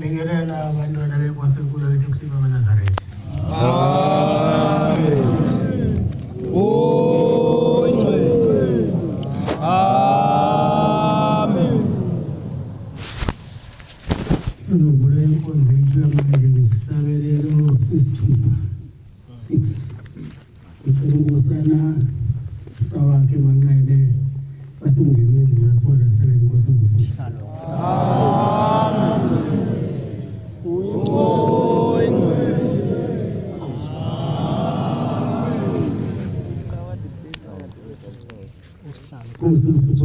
Bingelela abantwana benkosi enkulu yakithi Mhliba amaNazaretha. Amen. Oyingcwele. Amen. Sizovula inkonzo yethu yamanje ngesihlabelelo sesithupha 6. Ngicela unkosana sawakhe Manqele basemndeni wezulu lasona seven Nkosi ngusisi. Nkosi ngusisi.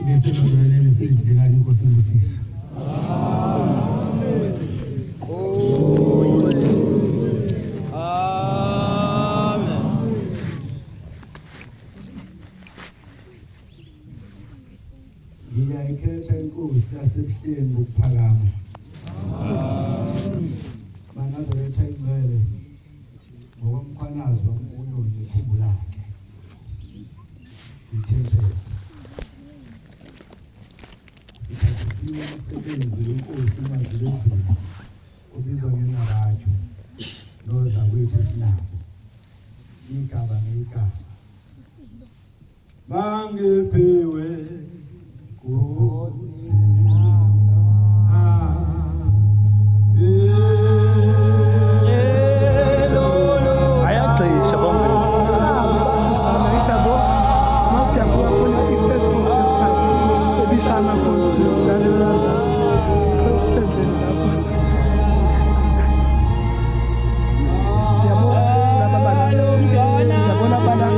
Ibe sebazalwaneni siyidlelani inkosi inibusise. Amen. Ngiyayikhetha inkosi yasebuhleni bokuphakama. MaNazaretha ingcwele ngokomkhwanazi wamkuno nekhumbulakhe. Ithempeli. Siphathisiwe umsebenzi wenkosi uNyazi lwezulu obizwa ngeNarajo nozakwethu esinabo igaba ngegaba. Mangiphiwe Nkosi. Ayagxisha bonke. Yabo, mawuthi uyabuka khona i-first four, verse 5 ebishaya ama-consonants lalela verse sikhona lapho. Yabo laba bala, yabona bala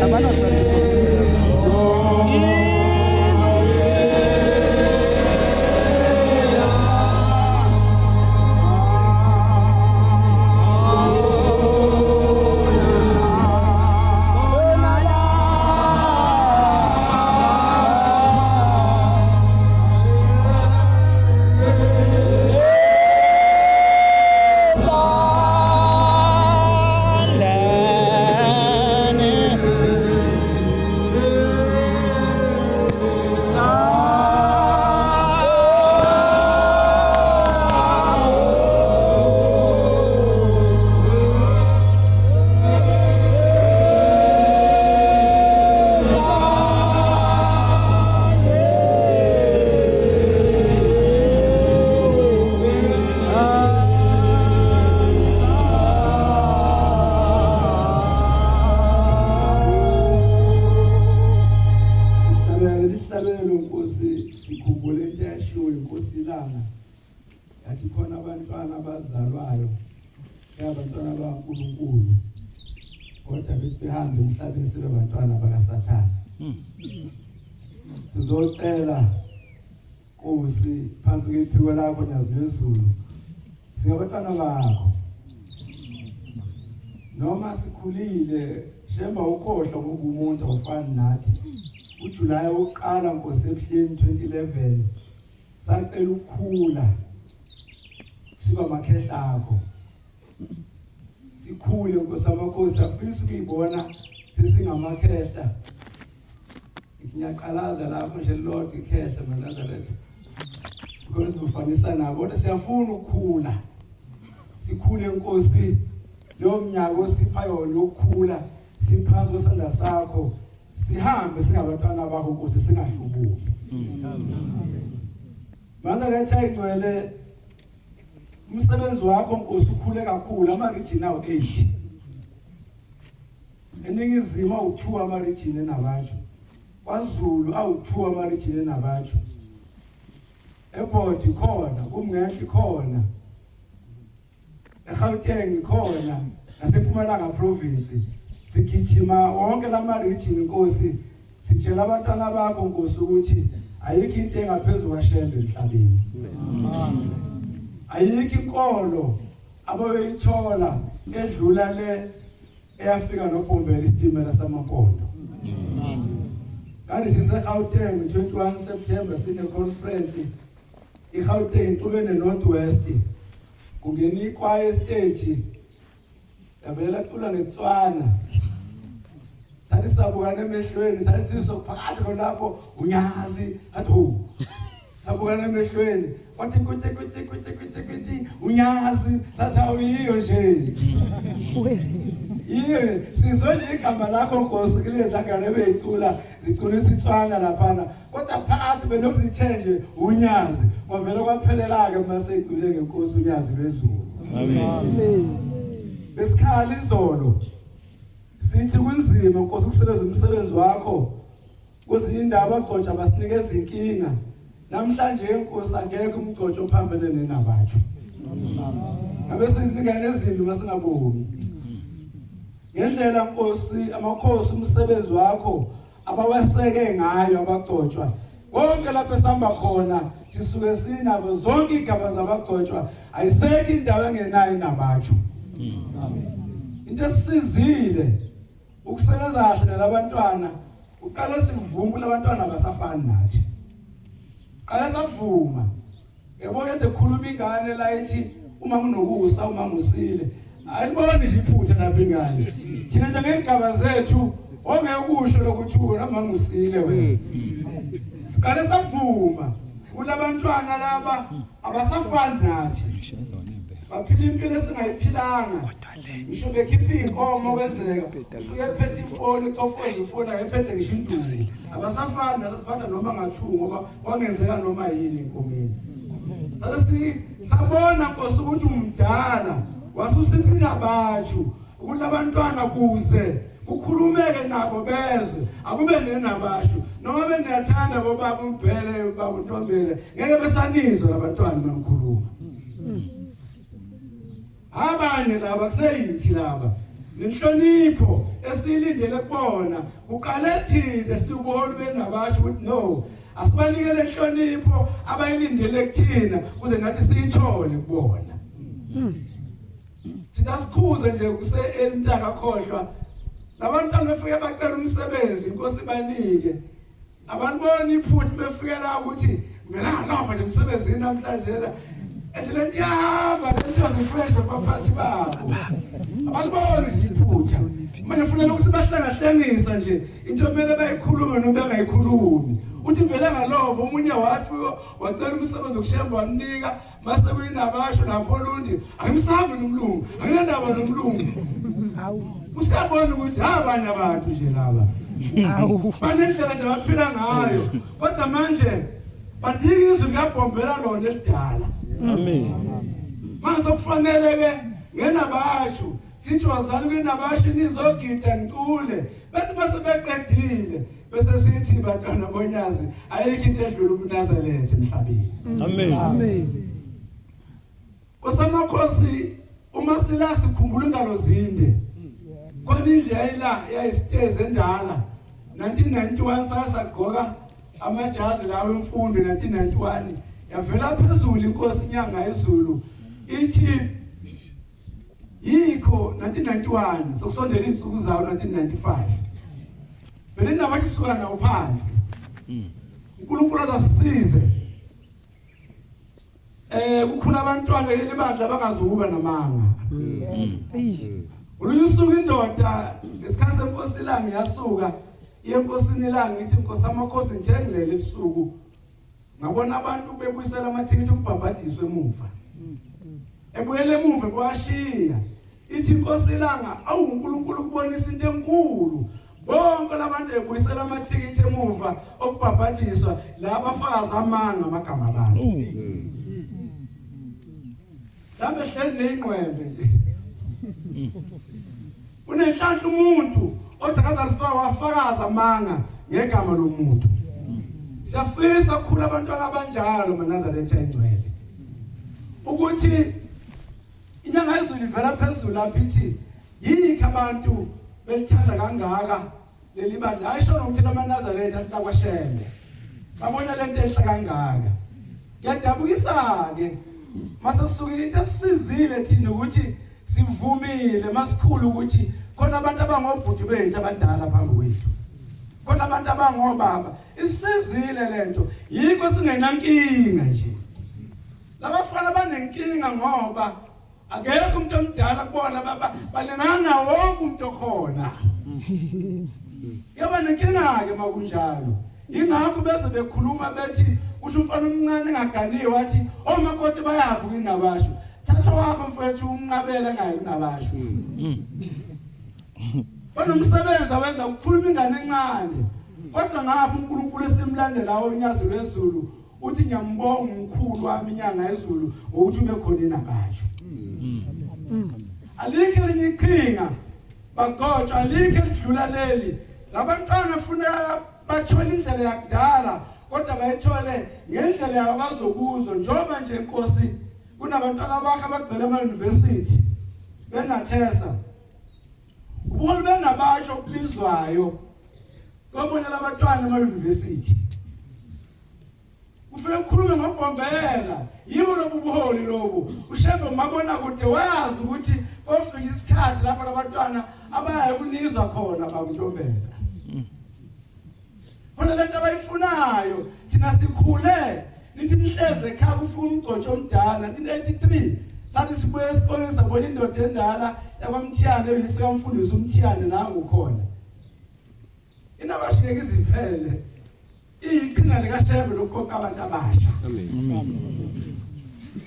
abanasandla. Sihlabela isihlabelo Nkosi, sikhumbule into eyashiwo inkosi ilanga yathi khona abantwana abazalwayo abantwana bakaNkulunkulu kodwa bethi behambe emhlabeni sibe abantwana bakaSathane. Sizocela Nkosi phansi kwephiko lakho Nyazi lwezulu, singabantwana bakho noma sikhulile. Shemba ukhohlwa ngoba umuntu awufani nathi. UJuly wokuqala Nkosi ebuhleni 2011 sacela ukukhula siba amakhehla akho, sikhule Nkosi amakhosi, afisa ukuyibona sesingamakhehla. Ngithi ngiyaqalaza lapho nje lilodwa ikhehla maNazaretha because kufanisa nabo, kodwa siyafuna ukukhula, sikhule Nkosi. Leyo mnyaka osipha yona yokukhula siphansi kwesandla sakho, sihambe singabantwana bakho Nkosi, singahlubuki. MaNazaretha ingcwele, umsebenzi wakho Nkosi ukhule kakhulu. Ama-region awu-8 eningizimu, awu-2 ama-region enabatsho, kwaZulu awu-2 ama-region enabatsho, eBhodi khona, kumngenhla khona, eGauteng khona, naseMpumalanga province. Sigijima wonke lama region Nkosi, sitshela abantwana bakho Nkosi ukuthi ayikho into engaphezulu kwaShembe emhlabeni, ayikho inkolo abayoyithola edlula le eyafika nobhombela isitimela samapondo. Kanti sise-Gauteng 21 September sine conference, iGauteng kube ne-North West, kungena ikwaya stage yavela cula ngeTswana. Sathi sabukana emehlweni, sathi sisophakathi khonapho unyazi athi ho, sabukana emehlweni kwathi kwiti kwiti kwiti kwiti kwiti unyazi, sathi awuyiyo nje iyo. Sizwe nje igama lakho Nkosi kulezi zangane beyicula, zicula isitswana laphana, kodwa phakathi belokhu zithe nje unyazi, kwavele kwaphelela-ke uma seyicule ngenkosi unyazi lwezulu. Amen. Besikhala izolo sithi kunzima Nkosi ukusebenza umsebenzi wakho, kwezinye indawo abagcotsha basinikeza inkinga. Namhlanje Nkosi akekho umgcotsho ophambene nenabatsho, ngabe sizingane ezimbi masingabongi ngendlela Nkosi amakhosi umsebenzi wakho abaweseke ngayo abagcotshwa. Konke lapho esihamba khona sisuke sinabo zonke igaba zabagcotshwa ayisekho indawo engenayo inabatsho. Into esisizile ukusebenza kahle nalabantwana uqale sivume labantwana abasafani nathi. Qale savuma. Yabo kade khuluma ingane la ithi uma kunokusa uma musile. Ayiboni nje iphutha lapha ingane. Thina nje ngegaba zethu ongeke usho lokuthi wena mama usile wena. Siqale savuma kulabantwana laba abasafani nathi. Baphila impilo esingayiphilanga. Ngisho bekhipha iy'nkomo kwenzeka usuke ephethe ifoni ucofoza ifoni akephethe ngisho induku. Abasafani nasiphatha noma ngathuki ngoba kwangenzeka noma yini enkomeni. Sase sabona Nkosi ukuthi umdala wasusiphila bathu ukuthi abantwana kuze kukhulumeke nabo bezwe akube nenabasho noma beniyathanda bobaba umbhele baba untombele ngeke besanizwa labantwana bamkhuluma Abanye laba kuseyithi laba nenhlonipho esiyilindele kubona kuqale thina siwubuholi benabasho ukuthi no asibanikele inhlonipho abayilindele kuthina kuze nathi siyithole kubona Sitha sikhuze nje kuse emntaka khohlwa labantwana befike bacela umsebenzi inkosi banike Abaniboni iphutha befike la ukuthi mina ngalova nje emsebenzini namhlanje la. And le nto iyahamba le nto zifresh abaphathi babo. Abaniboni nje iphutha. Manje kufanele ukuthi bahlengahlengisa nje into kumele bayikhulume noma bengayikhulumi. Uthi vele ngalova omunye wafika wacela umsebenzi wokushemba wamnika mase kuyinabasho lapho olundi angimsabi nomlungu anginandaba nomlungu usiyabona ukuthi abanye abantu nje laba banendlela nje baphila ngayo kodwa manje badinga izwi likabhombela lona elidala amen manje sokufanele ke ngenabatshu sithi wazani kwinabashu nizogida nicule bethi mase beqedile bese sithi bantwana bonyazi ayikho into edlula ubuNazaretha emhlabeni amen amen Kosamakhosi uma sila sikhumbula ingalo zinde khona indlu yayila yayisitezi endala 1991 sasagqoka amajazi lawo emfundo 1991 yavela phezulu inkosi inyanga yezulu ithi yikho 1991 sokusondela izinsuku zawo 1995 vele indaba isuka nawo phansi uNkulunkulu azasisize eh kukhula abantwana leli bandla bangazukuba namanga olunye usuku indoda ngesikhathi senkosi ilanga yasuka iyenkosini ilanga ithi inkosi amakhosi njengilele ebusuku Ngabona abantu bebuyisela amathikithi okubhabhadiswa emuva. Ebuyele emuva kwashiya. Ithi inkosi ilanga awu uNkulunkulu kubonisa into enkulu. Bonke labantu ebuyisela amathikithi emuva okubhabhadiswa laba fakaza amanga amagama abantu. Mhlawumbe hleli neyingqwembe nje. Unenhlanhla umuntu othi akazalifaka wafakaza amanga ngegama lomuntu. Siyafisa ukukhula abantwana abanjalo maNazaretha engcwele. Ukuthi inyanga yezulu ivela phezulu lapha ithi yikho abantu belithanda kangaka leli bandla ayisho nokuthi lamaNazaretha athi lakwaShembe babona lento enhle kangaka kuyadabukisa ke mase kusuke into esisizile thina ukuthi sivumile masikhulu ukuthi khona abantu abangobhuti bethu abadala phambi kwethu khona abantu abangobaba isizile lento yikho singenankinga nje labafana banenkinga ngoba Akekho umuntu omdala kubona baba balingana wonke umuntu okhona. Yaba nenkinga ke makunjalo. Ingakho bese bekhuluma bethi usho umfana omncane engaganiwe wathi omakoti bayaphi kwinabasho. Thatha wakho mfethu umnqabele ngaye kunabasho. Banomsebenzi awenza ukukhuluma ingane encane. Kodwa ngapha uNkulunkulu esimlandela unyazi lwezulu uthi ngiyambonga umkhulu wami inyanga yezulu ngokuthi ube khona inabasho alikho elinye iqhinga bagcotshwa alikho elidlula leli labantwana funeka bathole indlela yakudala kodwa bayithole ngendlela yabo abazokuzwa njengoba nje inkosi kunabantwana bakhe abagcwele ama-university benathesa ubuholi benabasho okubizwayo kobonye labantwana ema-university. Ufike ukhulume ngobhombela. Yibo lobu buholi lobu. UShembe umabona kude wayazi ukuthi kofika isikhathi lapho labantwana abayaye kunizwa khona bakuntombela. Khona lento abayifunayo thina sikhule nithi nihleze ekhaya kufika umgcotsho omdala 1983 sathi sibuye esikoleni sabona indoda endala yakwamthiyane uyise kamfundisi umthiyane nangu khona inabashiyeke iziphele iyiqhinga likaShembe lokuqoqa abantu abasha. Amen.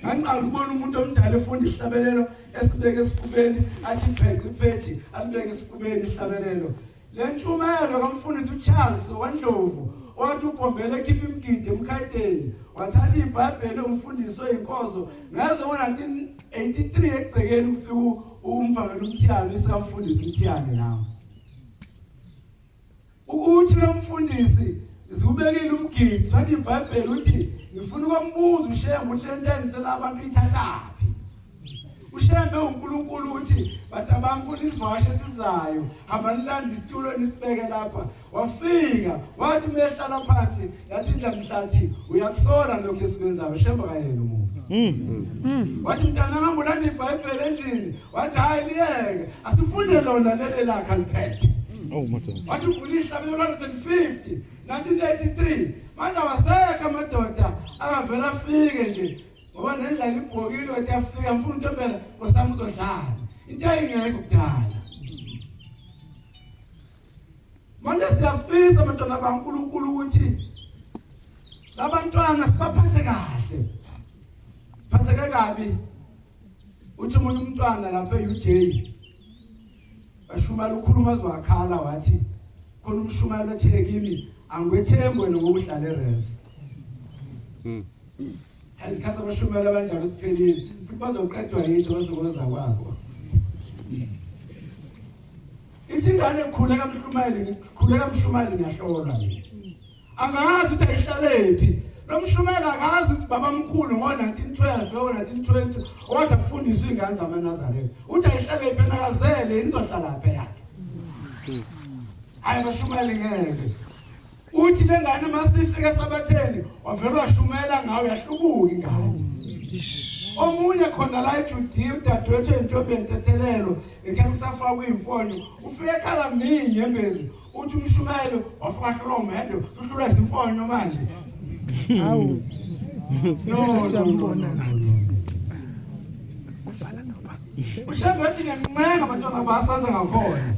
Ngangiqala ukubona umuntu omdala efunda isihlabelelo esibeke esifubeni athi pheqi iphethi alibeke esifubeni isihlabelelo. Le ntshumayelo kamfundisi uCharles waNdlovu owathi ubhombele ekhipha imigidi emkhayiteni wathatha iBhayibheli umfundisi oyinkozo ngezwe ngo-1983 egcekeni kufika umvangeli uMthiyane isikamfundisi uMthiyane nawo. Uthi lo mfundisi ziwubekile umgidi wathi iBhayibheli uthi ngifuna ukumbuza uShembe ukuthi lento enzela abantu ithathaphi. UShembe uNkulunkulu uthi batabami kunisivakashi esizayo hamba nilanda isitulo nisibeke lapha. Wafika wathi mehlala phansi yathi indlamhlathi uyakusola lokho esikwenzayo Shembe kayena umuntu. Wathi mntana wami ulanda iBhayibheli endlini wathi hayi liyeke asifunde lona leli lakhe aliphethe. Oh madoda. Wathi uvula ihlabelo 150 1983 manje awasekho amadoda angavela afike nje ngoba nendlela ibhokile wathi afika mfuna uNtombela nkosami uzodlala into ayingekho kudala. Manje siyafisa abantwana baNkulunkulu ukuthi labantwana sibaphathe kahle. Siphatheke kabi. Uthi umunye umntwana lapha e-UJ bashumayela ukhuluma azwakhala wathi khona umshumayelo othe kimi angikwethembi wena ngoba uhlala eres. Izikhathi abashumayela abanjalo siphelile futhi bazoqedwa yithi bazokoza kwakho. Ithi ingane khuleka mhlumayeli khuleka mshumayeli ngiyahlolwa mina. Angazi ukuthi ayihlalепhi. Lo mshumayeli akazi ukuthi baba mkhulu ngo-1912 ngo-1920 owathi akufundiswa iy'ngane zamaNazaretha. Uthi ayihlalепhi yena akazele yini izohlala phi yakhe. Hhayi bashumayeli ngeke. Uthi le ngane uma sifika esabatheni wavele washumayela ngayo yahlubuka ingane. Omunye khona la eJudiya udadewethu entombeni entethelelo ngekhaya kusafakwa iy'mfonyo ufike ekhala mningi inyembezi uthi umshumayelo wafika hlolwa umendo suhlulwa izimfonyo manje. Hawu. No, no, no, Sesiyambona. no, no, no. Kuvala noba. uShembe wathi ngiyancenga abantwana basanza ngakhona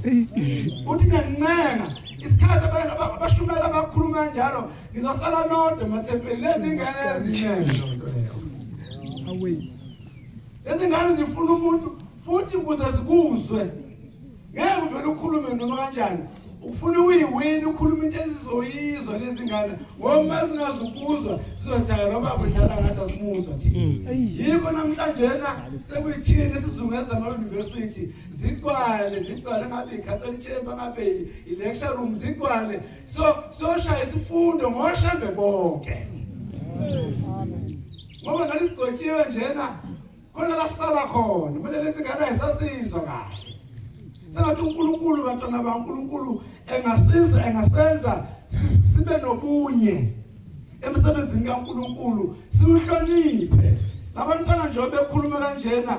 uthi ngiyancenga isikhathi abashumela abakhuluma kanjalo ngizosala nodwa emathempeli lezi ngane ezinene lonto leyo Away. lezi ngane zifuna umuntu futhi ukuze zikuzwe ngeke uvele ukhulume noma kanjani ufuna uyiwini ukhuluma into ezizoyizwa lezi ngane ngoba uma zingazukuzwa sizothaya noma budlala ngathi asimuzwa thina yikho namhlanje na sekuyithini esizungeza ama-university zigcwale zigcwale ngabe i-council chamber ngabe i-lecture room zigcwale so soshaya isifundo ngoshembe bonke ngoba ngathi sigcotshiwe njena khona la sisala khona manje lezi ngane ayisasizwa kahle sengathi uNkulunkulu bantwana baNkulunkulu engasiza engasenza sibe nobunye emsebenzini kaNkulunkulu siwuhloniphe labantwana nje bekhuluma kanjena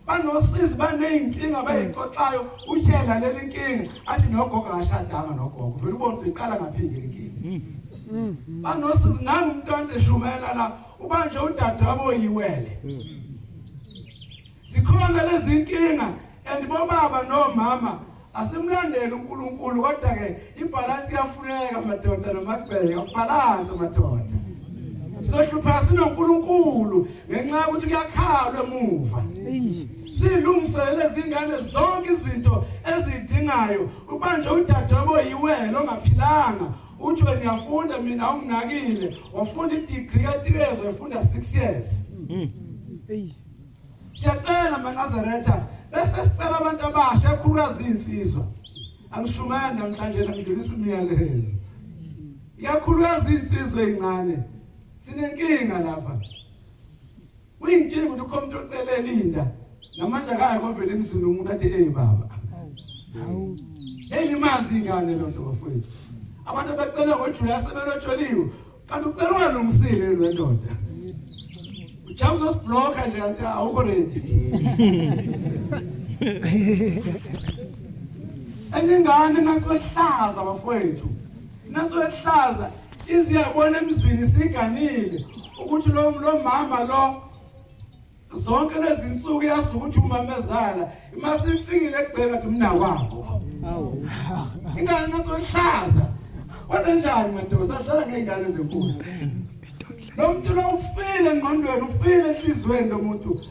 banosizi baneyinkinga abayixoxayo utshela leli nkinga athi nogogo akashadanga nogogo vele ubone ukuthi iqala ngaphinde lenkinga banosizi nangu umntwana eshumela la ubanje udade wabo yiwele zikhona lezi nkinga and bobaba nomama asimlandele uNkulunkulu kodwa ke ibalance iyafuneka madoda namagceka balance madoda sohlupha sinoNkulunkulu ngenxa yokuthi kuyakhalwa emuva silungisele izingane zonke izinto ezidingayo ubanje udade wabo yiwele ongaphilanga uthi wena uyafunda mina awunginakile wafunda i-degree ka-3 years wayifunda 6 years siyacela manazaretha bese sicela abantu abasha ekakhulukazi iy'nsizwa angishumayeli namhlanje ngidlulisa umyalezo ikakhulukazi iy'nsizwa ey'ncane sinenkinga lapha kuyinkinga ukuthi ukhona umuntu ocele elinda namanje akaye kovela emzini womuntu athi ey baba Hawu. eyilimazi ingane loo nto bafowethu abantu abacela ngoJuly asebelotsholiwe. Kanti ucela ungalungisile le ndoda. Ujama uzosiblocka nje kanti awukho ready. Enye ingane nasuwehlaza bafowethu. Nasuwehlaza iziyabona emzini siganile ukuthi lo lo mama lo zonke lezi nsuku yasuka ukuthi umamezala masifikile ekugcela ukuthi umnakwabo. Awu. Ingane nasuwehlaza. Wenze njani madoda sadlala ngezingane zenkosi. Lo muntu lo ufile engqondweni ufile enhlizweni lo muntu.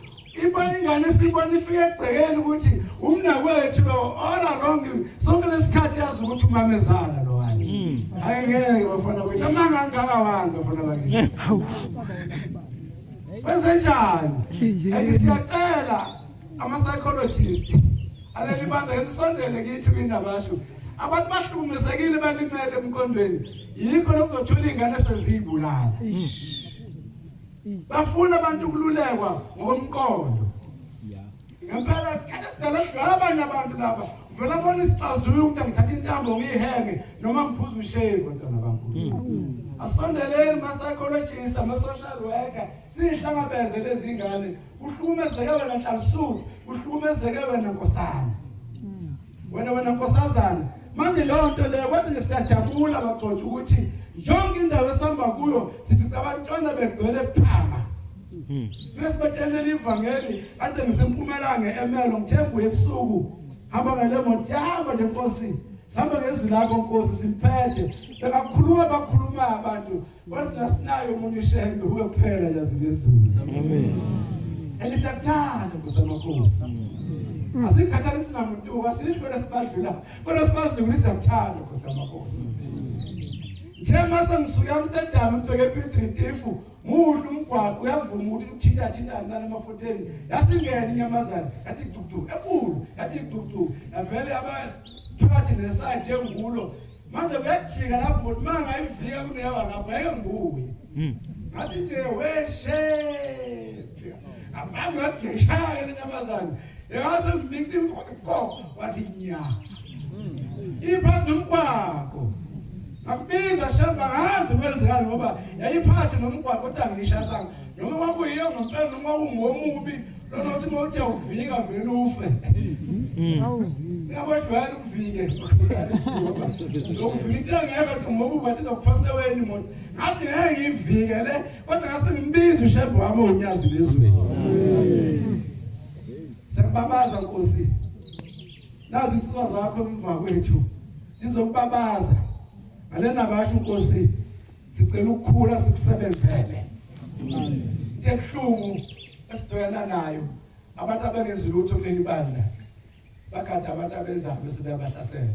Ibona ingane sibona ifike egcekeni ukuthi umnakwethu lo all along sonke lesikhathi yazi ukuthi umamezala lo wani. Hayi ngeke bafana bethu amanga angaka wani bafana bakithi. Wenze njani? And siyacela ama psychologist aleli bandla ngisondele kithi kwindabasho. Abantu bahlukumezekile balimele emqondweni. Yikho lokuzothola ingane seziyibulala. Bafuna abantu ukululekwa ngokomqondo. Ngempela isikhathi esidala sidlala abanye abantu lapha. Uvela bona isixazululo ukuthi angithathe intambo ngiyihenge noma ngiphuze ushevu bantwana bankulu. Asondeleni ma psychologist, ama social worker, sihlangabeze lezi ngane. Kuhlukumezeke wena Nhlalisuku, kuhlukumezeke wena Nkosana. Wena wena nkosazana. Manje leyo nto leyo kodwa nje siyajabula bagcotsha ukuthi yonke indawo esihamba kuyo sithi abantwana begcwele phama. Sesibatshelela ivangeli kade ngisempumalanga emelo ngithembu ebusuku hamba ngale moto hamba nje Nkosi sihamba ngezwi lakho Nkosi simphethe bengakhuluma bakhuluma abantu kodwa thina sinayo omunye ushembe uwe kuphela yazi lezulu. Amen. Elisakuthanda Nkosi amakhosi. Asikhathalisi namuntu asisho kodwa sibadlula kodwa sibazi ukuthi siyakuthanda Nkosi amakhosi. Nje mase ngisuka eAmsterdam ngibheke ePiet Retief muhle umgwaqo uyavuma ukuthi uthinta thinta kancane emafutheni yasingena inyamazane yathi dukdu enkulu yathi dukdu yavele yaba phakathi neside engulo manje kuyajika lapho ngokuthi uma ngayivika kuneyaba ngapha ngeke ngibuye ngathi nje weshe abantu bageshaya le nyamazane yangase ngimikti ukuthi go wathi nya iphathi nomgwaqo ngakubiza shamba ngazi kwenzekani ngoba yayiphathi nomgwaqo kodwa ngishasanga noma kwakuyiyo ngempela noma kwakungomubi lona uthi uma uthi awuvika vele ufe. Ngiyabojwayela ukuvike. Ukuvika into engekho athi ngoba bathi izokuphosa eweni imoto. Ngathi ngeke ngiyivike le kodwa ngase ngimbiza ushembe wami unyazi lezulu. Sekubabaza Nkosi. Nazi insizwa zakho emva kwethu. Sizokubabaza. Ngalena basho Nkosi sicela ukukhula sikusebenzele. Into ebuhlungu esibhekana nayo abantu abangenzi lutho kuleli bandla bagada abantu abenzayo bese beyabahlasela.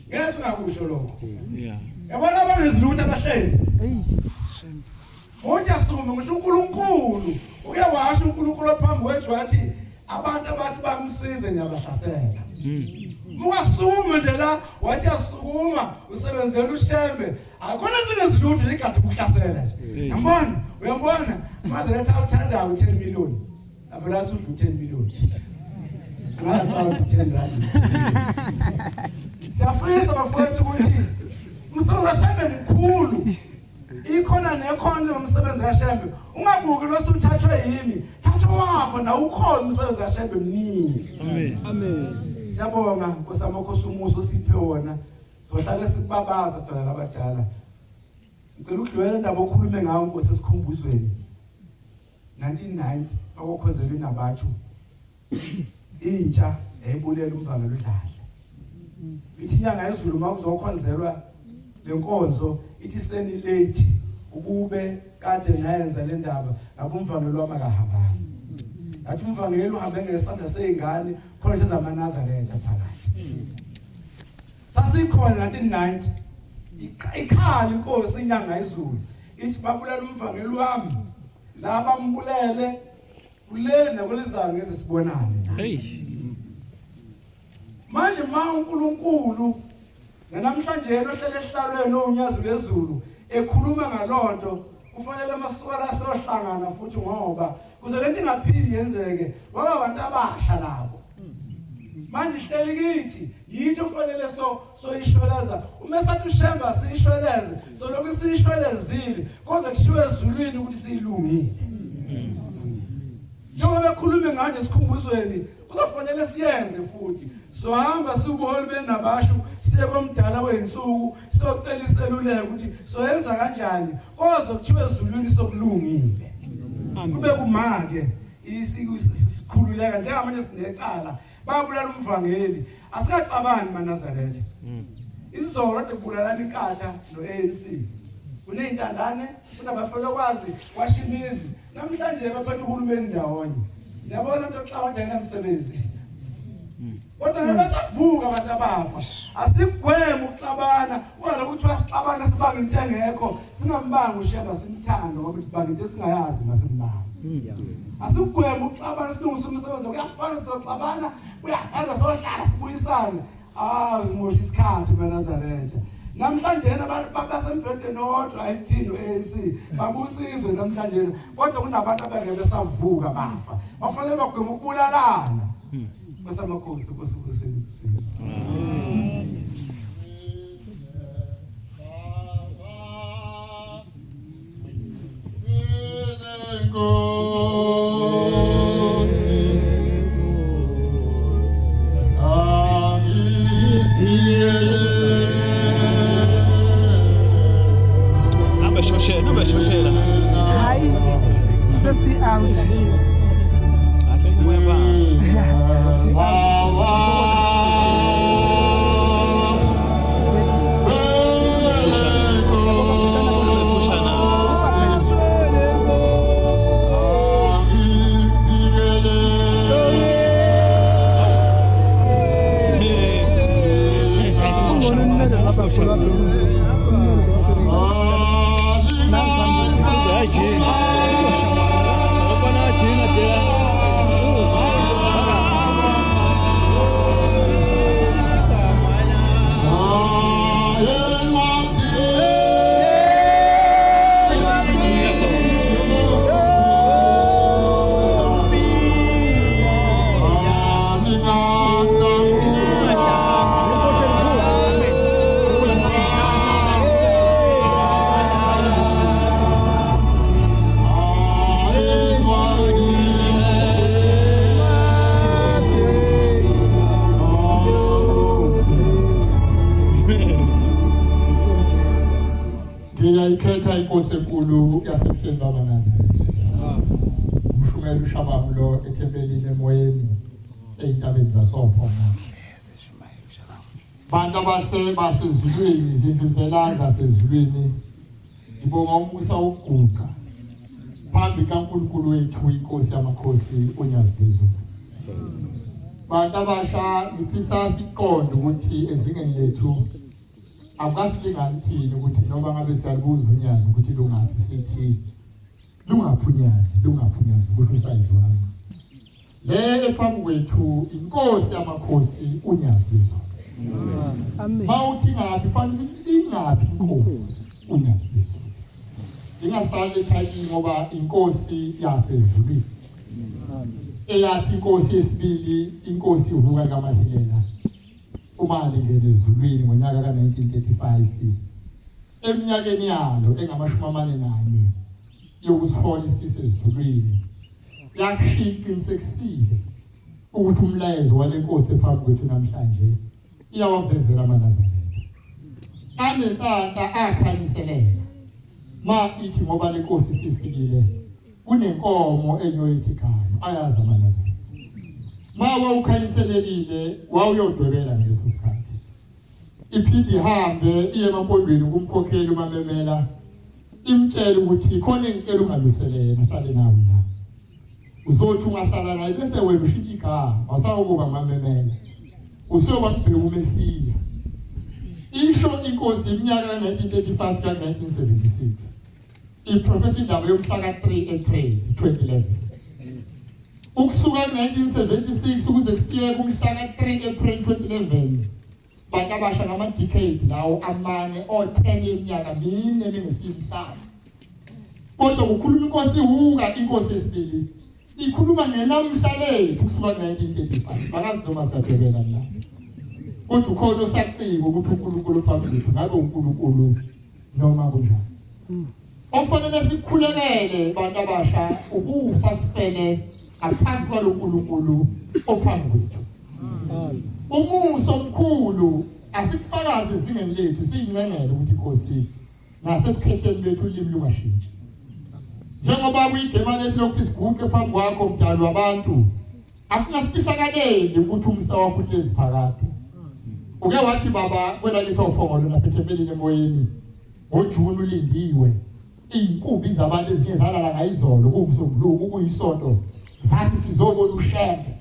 Ngeke singakusho lokho. Yeah. Yabona abangenzi lutho abahleli. Hey, shame. Uthi asukume ngisho uNkulunkulu uke washo uNkulunkulu ophambi kwethu wathi abantu abathi bamsize ngiyabahlasela. Mukasukuma nje la wathi asukuma usebenzela uShembe akhona zinezilutho ligade ukuhlasela nje. Uyambona uyambona manje letha awuthandayo 10 million. Avela asudla 10 million. Angazi 10 rand. Siyafisa bafowethu ukuthi umsebenzi kaShembe mkhulu. Ikhona nekhona lomsebenzi kaShembe. Ungabuki lo suthathwe yimi. Thatha wakho na ukhona umsebenzi kaShembe mningi. Amen. Amen. Siyabonga Nkosi amakhosi umuso siphe wona. Sohlale sikubabaza dala labadala. Ngicela ukudlulela indaba okhulume ngayo Nkosi esikhumbuzweni. 1990 akokhonzelwe nabatshu. Intsha yayibulela umvangeli uDladla. Ithi inyanga yezulu makuzokhonzelwa lenkonzo ithi seni late ukube kade nayenza le ndaba ngabe umvangeli wami akahambanga. Ngathi umvangeli uhambe ngesandla sezingane khona nje zamanazaretha phakathi. Sasikhona 1990 ikhala inkosi inyanga yezulu ithi babulala umvangeli wami laba mbulele kuleli nakwelizayo ngeze sibonane. Hey. Manje ma uNkulunkulu namhlanje yena ohlele esihlalweni owunyazi lwezulu ekhuluma ngalonto kufanele amasuka asohlangana futhi ngoba kuze lento ingaphili yenzeke waba abantu abasha labo. Manje ihleli kithi Yithi ufanele so soyishweleza. Uma sathi uShemba siyishweleze, solokhu siyishwelezile, kodwa kushiwo ezulwini ukuthi siyilungile. Njengoba bekhulume nganje esikhumbuzweni, kuzofanele siyenze futhi. Sohamba siwubuholi benabashu siye komdala wezinsuku siyocela iseluleko ukuthi soyenza kanjani koze kuthiwe ezulwini sokulungile. Kube kumake isikhululeka njengamanje sinecala Babulala umvangeli. Asikaxabani maNazaretha. Izolo kade kubulalana inkatha no-ANC. Kuney'ntandane, kunabafelokwazi, kwasha imizi. Namhlanje baphethe uhulumeni ndawonye. Niyabona umuntu oxaba nje enamsebenzi. Kodwa ngeke basavuka abantu abafa. Asigweme ukuxabana, ungalokhu kuthiwa sixabana sibanga into engekho, singambanga uShemba simthande ngoba sibanga into esingayazi masimbanga. Asikugweme ukuxabana silungise umsebenzi kuyafana sizoxabana kuyasanda sohlala sibuyisane. Ah ngimosha isikhathi maNazaretha. Namhlanje basembhedeni owodwa IFP no-ANC babusizwe namhlanje kodwa kunabantu abangeke besavuka bafa. Bafanele bagweme ukubulalana. Nkosi amakhosi Nkosi kusindise. Amen. Abeshoshela, abeshoshela. Hayi, sesi out. Abeke umoya phansi. Si out. Ngiyayikhetha inkosi enkulu yasemhleni baba Nazaretha. Umshumela ushabamu lo ethempelini emoyeni ey'ntabeni zasophonga. Bantu abahle basezulwini, izindluzela zasezulwini, ngibonga umusa wokuguqa phambi kaNkulunkulu wethu inkosi yamakhosi uNyazi phezulu. Bantu abasha ngifisa siqonde ukuthi ezingeni lethu akukasilingani thina ukuthi noma ngabe siyalibuza unyazi ukuthi lungaphi sithi lungaphi unyazi lungaphi unyazi kusho usayizi wami. Le ephambi kwethu inkosi yamakhosi unyazi lwezulu. Amen. Mawuthi ngaphi fanele ingaphi inkosi unyazi lwezulu. Ingasali ekhayini ngoba inkosi yasezulwini. Eyathi inkosi yesibili inkosi ihuka kaMahilela uma lingena ezulwini ngonyaka ka-1935 eminyakeni yalo engamashumi amane nanye yokusihola isise ezulwini yakushiya iqinisekisile ukuthi umlayezo wale nkosi ephambi kwethu namhlanje iyawavezela amaNazaretha anenhlanhla akhanyiseleka ma ithi ngoba le nkosi isifikile kunenkomo enyoyithi igama ayazi amaNazaretha ma wawukhanyiselekile wawuyodwebela ngaleso sikhathi iphinde ihambe iye emampondweni kumkhokheli umamemela imtshele ukuthi khona engicela ungalusele yena ahlale nawe la uzothi ungahlala naye bese wena ushintsha igama awusawukuba ngumamemela usuyoba mbheka umesiya isho inkosi iminyaka ka-1935 ka-1976 iprofetha indaba yomhla ka-3 April 2011 ukusuka ku-1976 ukuze kufike kumhla ka-3 April 2011 bantu abasha ngama-decade lawo amane o-10 yeminyaka mine mingesiyimhlanu kodwa kukhuluma inkosi ihuka inkosi yesibili ikhuluma ngenamhla lethu kusuka ku-1935 bakazi noma siyadwebela la. Kodwa ukhona osacika ukuthi uNkulunkulu phambi kwethu ngabe uNkulunkulu noma kunjani. Okufanele sikhulekele bantu abasha ukufa sifele ngaphansi kwaloNkulunkulu ophambi kwethu. Umusa omkhulu asikufakaze ezingeni lethu siyincengele ukuthi inkosi nasebukhehleni bethu ulimi lungashintshi. Njengoba kuyigema lethu lokuthi siguqe phambi kwakho mdali wabantu akunasifihlakaleli ukuthi umsa wakho uhlezi phakade. Uke wathi baba kwelakithi ophongolo lapha ethempelini emoyeni ngoJuni ulindiwe iy'nkumbi zabantu ezinye zalala ngayizolo kuwumsombuluko kuyisonto zathi sizobona ushembe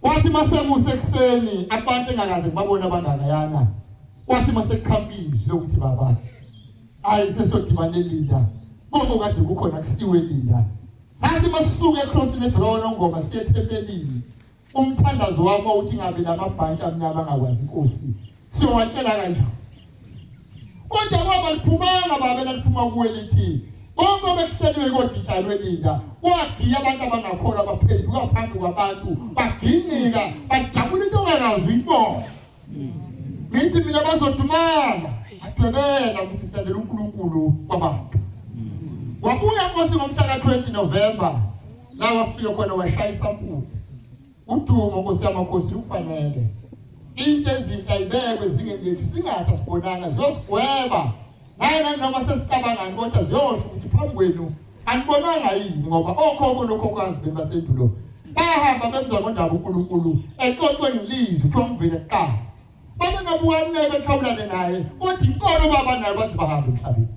kwathi masekuse ekuseni abantu engakaze ngibabona abangakayana kwathi masekuqhamuka izwi lokuthi baba ayi sesiyodibana elinda konke kade kukhona kusiwe elinda sathi masisuke ecrossini edrona ngoma siye ethempelini Umthandazo wami wawuthi ngabe lamabhanki amnyama angakwazi inkosi siyowatshela kanjani? Kodwa kwaba liphumanga baba laliphuma kuwe lithi konke obekuhleliwe kodintalwe linda kwagiya abantu abangakholwa baphenduka phambi kwabantu baginqika bajabula into ongakazi uyibona. Ngithi mina bazodumala adwebela ukuthi silandela uNkulunkulu kwabantu. Wabuya Nkosi ngomhla ka-20 November la wafika khona washaya isampuli udumo nkosi yamakhosi lukufanele into ezinhle ayibekwe ezingeni lethu singathi asibonanga ziyosigweba naye noma sesicabangani kodwa ziyosho ukuthi phambi kwenu anibonanga yini ngoba okhokho nokhokhokazi benu basendulo bahamba benza ngondaba uNkulunkulu exoxwe ngilizwi kuthiwa umvele kuqala Babengabukaneke bexhawulane naye kodwa inkolo baba nayo baze bahambe emhlabeni.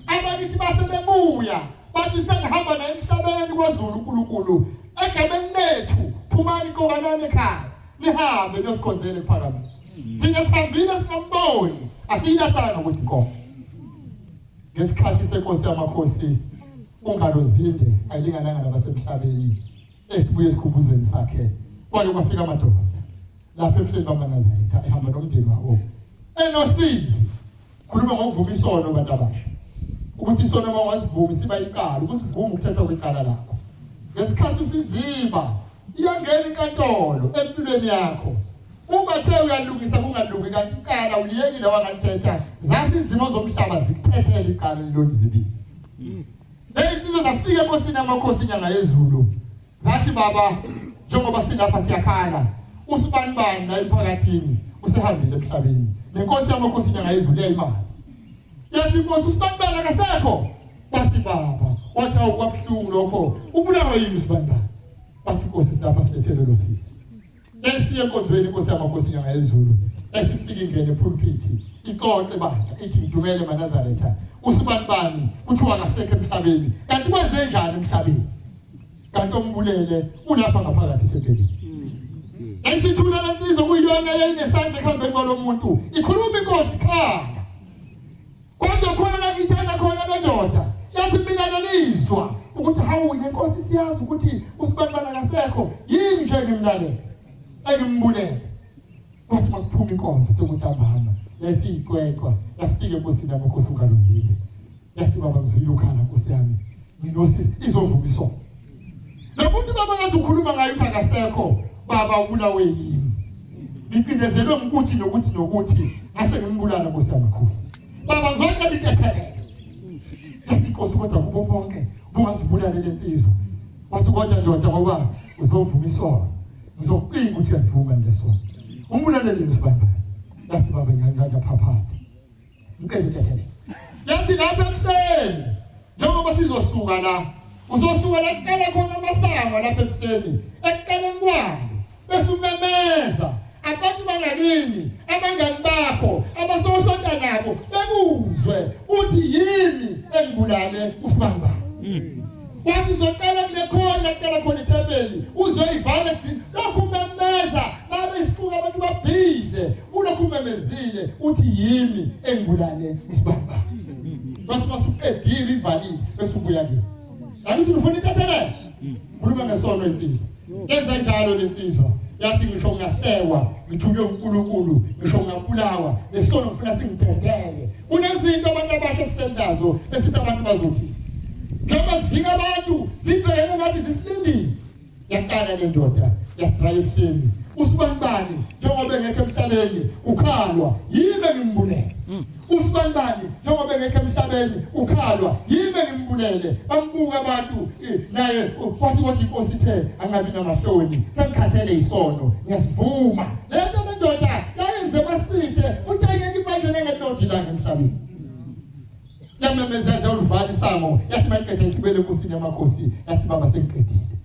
Abakithi base bebuya bathi sengihamba naye emhlabeni kwaZulu uNkulunkulu egameni lethu phumani qokanani ekhaya nihambe niyosikhonzela ekuphakameni. Thina sihambile singamboni asiyilahlanga ukuthi inkomo. Ngesikhathi senkosi yamakhosi ungalozinde ayilingananga nabasemhlabeni esibuye esikhumbuzweni sakhe kwake kwafika amadoda lapha ebuhleni bamaNazaretha ehamba nomndeni wawo enosizi khuluma ngokuvuma isono bantu abasha ukuthi isono uma ungasivumi siba icala ukusivuma ukuthethwa kwecala lakho ngesikhathi usiziba iyangena inkantolo empilweni yakho uma the uyalungisa kungalungi kanti icala uliyekile wangalithetha zasi izimo zomhlaba zikuthethele icala lelolizibile Lezi zafika enkosini yamakhosi inyanga yezulu zathi baba njengoba silapha siyakhala usibanibani la emphakathini usehambile emhlabeni nenkosi yamakhosi inyanga yezulu yayimazi yathi inkosi usibanibani akasekho wathi baba wathi awu kwabuhlungu lokho ubulawa yini usibanibani wathi inkosi silapha silethele lo sisi Esiye enkonzweni inkosi yamakhosi inyanga yezulu esifika ingene epulpit ixoxe bandla ithi ngidumele maNazaretha usibanibani kuthiwa akasekho emhlabeni kanti kwenze njani emhlabeni kanti ombulele ulapha ngaphakathi ethempelini esithula lensizwa kuyiyona yayinesandla ekuhambeni kwalomuntu ikhuluma inkosi khala Kodwa khona la ngiyithanda khona le ndoda yathi mina lelizwa ukuthi hawu le nkosi siyazi ukuthi usibanibani akasekho yini nje ngimlalele engimbulele kwathi makuphuma inkonzo sekuntambama yayisiyicwecwa yafika enkosini yamakhosi ungaluzile yathi baba ngizwile ukhala nkosi yami nginosisi izovuma isono Lo muntu baba ngathi ukhuluma ngaye uthi akasekho baba ubulawe yimi. Ngicindezelwe ngukuthi nokuthi nokuthi ngase ngimbulala Nkosi yamakhosi. Baba ngizocela intethelelo. Yathi inkosi kodwa kubo bonke bungazibulale lensizwa. Wathi kodwa ndoda ngoba uzovuma isono. Ngizokucinga ukuthi uyasivuma lesono. Umbulalele msibandana. Yathi baba ngiyaphaphatha. Ngicela intethelelo. Yathi lapha ebuhleni njengoba sizosuka la uzosuka la kuqala khona amasango lapha ebuhleni ekuqaleni kwayo bese umemeza abantu bangakini abangani bakho abasosonta nabo bekuzwe uthi yimi engibulale usibambane wathi uzoqala kule khona kuqala khona ithempeli uzoyivala lokhu umemeza babe isixuku abantu babhidle ulokhu umemezile uthi yimi engibulale isibambane bathi masuqedile ivalile bese ubuya kimi angithi ufuna intethelelo khuluma ngesono insizwa yenza njalo lensizwa yathi ngisho ngingahlekwa ngithunywe uNkulunkulu ngisho ngingabulawa lesono ngifuna singidedele kunezinto abantu abasha esisendazo esithi abantu bazothi njengoba sifika abantu zibhekene ngathi zisilindile yaqala le ndoda yadraya ebuhleni Usibanibani njengoba engekho emhlabeni ukhalwa yimi engimbulele. Usibanibani njengoba engekho emhlabeni ukhalwa yimi engimbulele. Bambuka abantu naye wathi kodwa inkosi ithe angabi namahloni sengikhathele isono ngiyasivuma. Le nto le ndoda yayenze emasithe futhi ayingeke ibanjwe nangelilodwa ilanga emhlabeni. Yamemezeza ulivala isango yathi mayiqeda isibele enkosini yamakhosi yathi baba sengiqedile.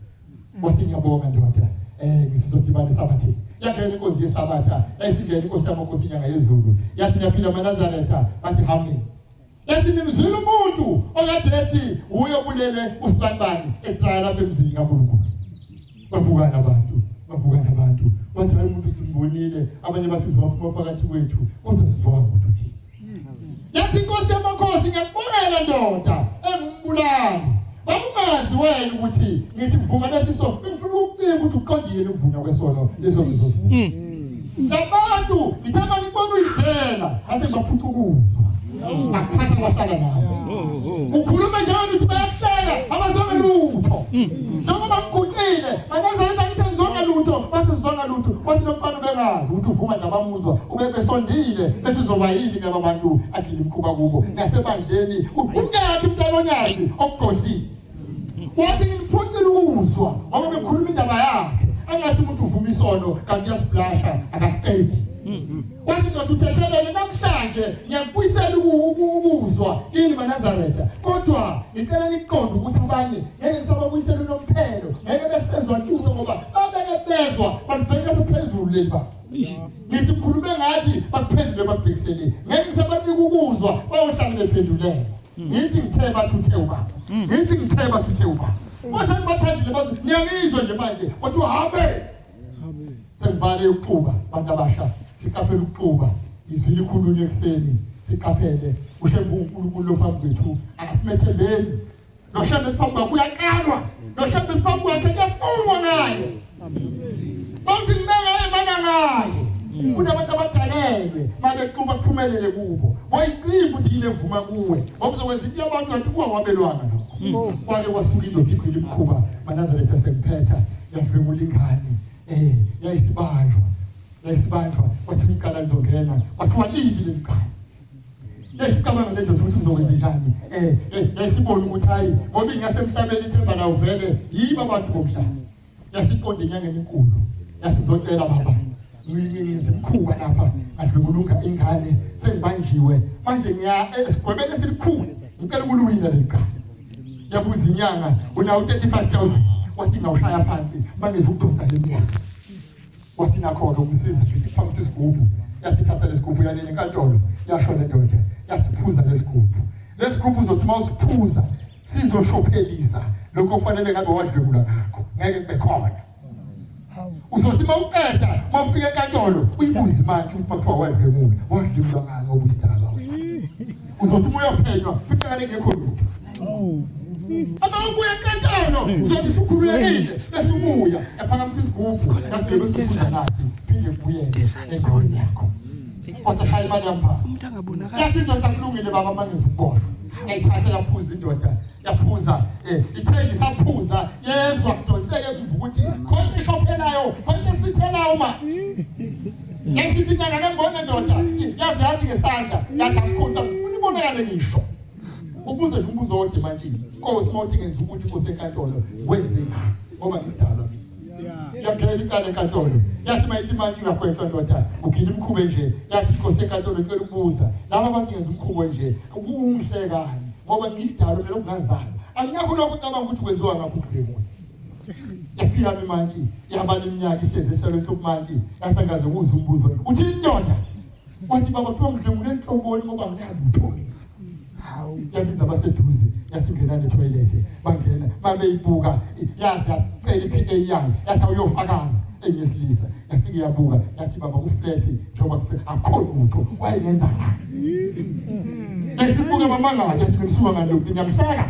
Wathi ngiyabonga ndoda eh ngisizodibana esabatheni. Yangena inkonzo yesabatha yayisingena inkosi yamakhosi inyanga yezulu yathi ngiyaphila maNazaretha bathi hame. Yathi nimzwile umuntu okade ethi uye obulele usibanibani etsaya lapha emzini kaNkulunkulu. Babukana abantu, babukana abantu. Wathi hayi umuntu simbonile, abanye bathi uzowaphuma phakathi kwethu, kodwa sizwanga ukuthi uthini. Yathi inkosi yamakhosi ngiyakubongela ndoda engumbulali. Bawungazi wena ukuthi ngithi vuma lesi sono, bengifuna ukukucinga ukuthi uqondile ukuvunywa kwesono leso ngizosivuma. Labantu ngithe mangibona uyidela ngase ngibaphuca ukuzwa. Ngakuthatha kwahlala nabo. Ukhuluma njalo ngithi bayahleka abazonge lutho. Njengoba ngiguqile manazaretha ngithi angizonga lutho bathi sizonga lutho wathi lo mfana ubengazi ukuthi uvuma nje abamuzwa ube besondile bethi uzoba yini laba bantu agile imkhuba kubo nasebandleni ungakhi mntana onyazi okugodlile. Wathi ngimphocile ukuzwa ngoba bekhuluma indaba yakhe angathi umuntu uvuma isono kanti uyasiblasha akasiqedi. Wathi ndoda uthethelele namhlanje ngiyakubuyisela ukuzwa kini maNazaretha kodwa ngicela niqonde ukuthi abanye ngeke ngisababuyisela unomphelo ngeke besezwa lutho ngoba babeke bezwa balibheka sephezulu leli bandla. Ngithi khulume ngathi bakuphendule bakubhekisele ngeke ngisabanika ukuzwa bayohlale bephendulela. Ngithi ngithe bathi uthe ubaba. Ngithi ngithe bathi uthe ubaba. Kodwa ngibathandile bathi niyangizwa nje manje kodwa uhambe. Sengivale ukuxuba bantu abasha siqaphele ukuxuba izwi likhulunywe ekuseni siqaphele uShembe uNkulunkulu lo phambi kwethu akasimethembeni lo Shembe siphambi kwakhe uyaqalwa lo Shembe siphambi kwakhe kuyafungwa ngaye mawuthi ngibeka ngaye bana ngaye kunabantu abadalelwe mabexuba kuphumelele kubo boyicimba ukuthi yini evuma kuwe ngoba uzokwenza into yabantu kanti kuwa wabelwana lokho kwake kwasuka indoda igwila imkhuba manazaretha sengiphetha yadlwengula ingane eh yayisibanjwa yayisibanjwa kwathiwa icala lizongena kwathiwa libi leli cala yayisicabanga le ndoda ukuthi ngizokwenza njani eh, eh yayisibona ukuthi hayi ngoba ingasemhlabeni ithemba lawo vele yibo abantu bomhlaba yasiqonda inyangeni enkulu yathi ngizocela baba ngizimkhuba lapha ngadlwengulunga ingane sengibanjiwe manje ngiya esigwebeni esilikhulu ngicela ukuluwina leli cala yabuza inyanga unawo 35000 wathi ngawushaya phansi mangizukudonsa le minyaka wathi nakho-ke umsiza nje siphakamisa isigubhu yathi thatha lesigubhu yanini enkantolo yasho le ndoda yathi phuza lesigubhu lesigubhu uzothi uma usiphuza sizoshophelisa lokho kufanele ngabe wadlwengula ngakho ngeke kube khona uzothi uma uqeda uma ufika enkantolo uyibuze manje ukuthi makuthiwa wadlwengula wadlwengula ngani ngoba uyisidalwa uzothi uma uyophenywa futhi ngekho lutho Uma ubuya enkantolo uzothi usukhululekile bese ubuya yaphakamisa isigubhu yathi bese ubuza nathi phinde kubuyele endaweni yakho kodwa shaya imali yamphansi Umuntu angabonakali. yathi indoda kulungile baba mangeza ukuboshwa yayithatha yaphuza indoda yaphuza eh ithe isaphuza yezwa kudonseke emva ukuthi khona ishophelayo khona isithelayo ma yayisithi inyanga kangibona ndoda yaze yathi ngesandla yathi akukhonta ngifuna ibonakale ngisho Ubuze nje umbuzo owodwa emantshini. Nkosi uma uthi ngenza ukuthi inkosi enkantolo wenze ngani? Ngoba ngisidalwa mina. Yaphela icala enkantolo. Yathi mayithi imantshi uyagwetshwa ndoda, ugila imkhube nje. Yathi inkosi enkantolo icela ukubuza. Laba bathi ngenza umkhubo nje, kungihlekani ngoba ngiyisidalwa mina okungazalwa. Angikho lokho ucabanga ukuthi kwenziwa ngakho ukudlwengula. Yaphila imantshi, yabala iminyaka ihlezi esihlalweni sobumantshi, yathi angaze kuze umbuzo. Uthi indoda wathi baba kuthiwa ngidlwengule enhloboni ngoba nginalutho mina. Hawu yabiza abaseduze yathi ngenani etoilet bangena babeyibuka yazi yacela iPA yayo yathi awuyofakaza enyesilisa yafike yabuka yathi baba kuflat njengoba kuflat akukho lutho wayengenza ngani yasibuka bamangala yathi ngimsuka ngani lo ngiyamhleka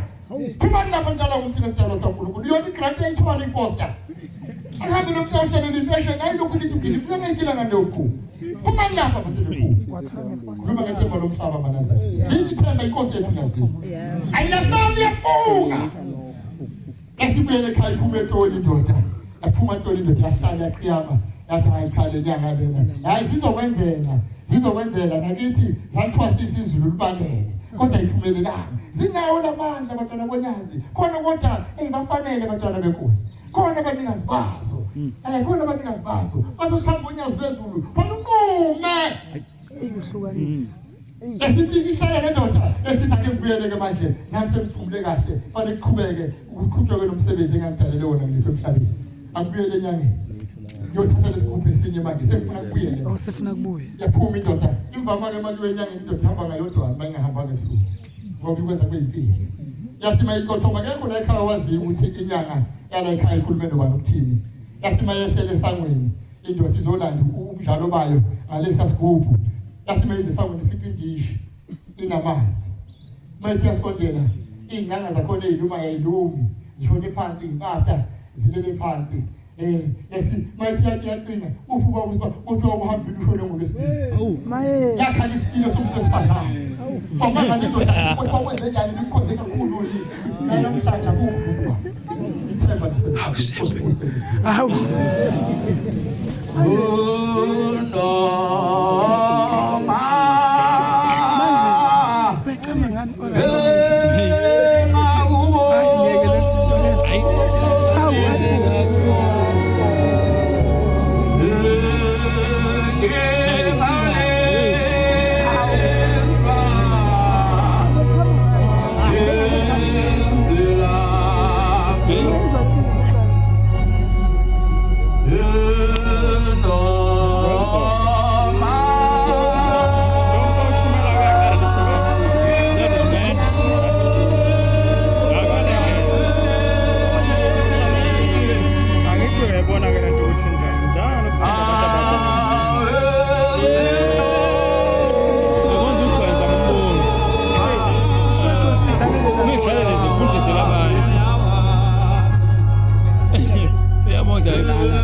phumani lapho njalo umuntu nesidalwa sikaNkulunkulu iyona igrant eyithola ifoster Ahambe nomhla uhlelele impesheni hayi lokhu lithi ugila ifuna ngayigila ngale uqhuba Phumani lapha basebekhulu. Khuluma ngethemba lomhlaba manazela. Yithi ithemba inkosi yethu ngiyadinga. Ayilahlali iyafunga. Yasibuyele ekhaya iphuma etoli indoda. Yaphuma etoli indoda yahlala yaqiyama. Yathi hayi cha le nyanga lena. Hayi zizokwenzela, zizokwenzela nakithi zalithwasisa izulu libalele. Kodwa iphumelelanga. Zinawo lamandla bantwana bonyazi. Khona kodwa hey bafanele bantwana benkosi. Khona abanikazi bazo. Eh khona abanikazi bazo. Bazothamba unyazi lwezulu. Khona unqume. Eyuhlukanisa. Esithi ihlala nendoda esithi ake ngibuyele ke manje nami sengiphumule kahle fanele kuqhubeke ukuqhutshwe nomsebenzi engangidalele wona ngilethwe emhlabeni. Akubuyele enyangeni. Ngiyothatha lesigubhu esinye manje sengifuna kubuyele. Awusefuna kubuye. Yaphuma indoda. Imvama ke manje enyangeni indoda ihamba ngayodwa uma ingahambanga ebusuku. Ngoba ikwenza kube yimfihlo. Yathi mayiqothoma akekho la ekhaya waziyo ukuthi inyanga yala ekhaya ikhulume nobani ukuthini. Yathi mayehlele esangweni indoda izolanda ubunjalo bayo ngalesa sigubhu. Yathi mayize esangweni ifica indishi inamanzi. Mayithi yasondela iy'ngcanga zakhona ey'luma yayilumi zishone phansi iy'mpahla zilele phansi. Eh, yasi mayithi yacinga ufuba ukuthi kuthiwa uhambile ushone ngolwesibili. Maye. Yakhala isipilo somuntu wesifazane. Uma ngale ndoda kuthiwa wenze njani nimkhonze kakhulu yini. Namhlanje akukho. Ithemba lisebenza. Hawu. Manje bechama ngani ora. Hayi ngeke lesinto lesi. Hawu. Angithi uyayibona ke lento ukuthi njani njalo kuphinde abantu ababona. Uyabona ukwenza ngombono. Ungixelele nje ufundidela abanye. Uyabona nje ayiphumi.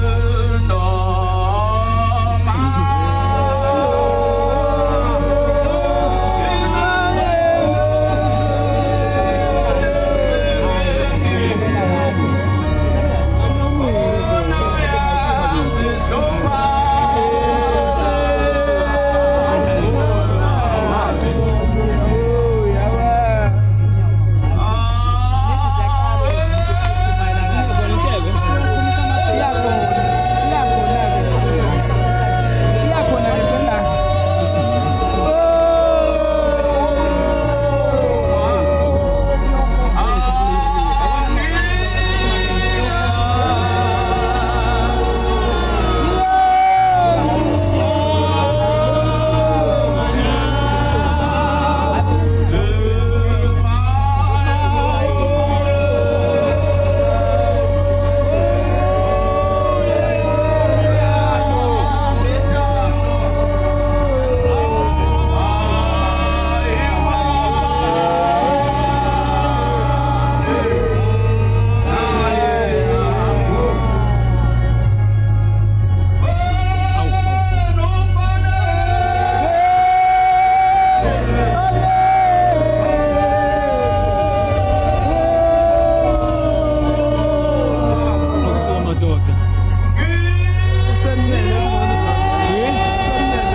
Iyakhona. Iyakhona ke. Iyakhona ke la. Ukusuka madoda. Usemele ngcono. Eh? Usemele.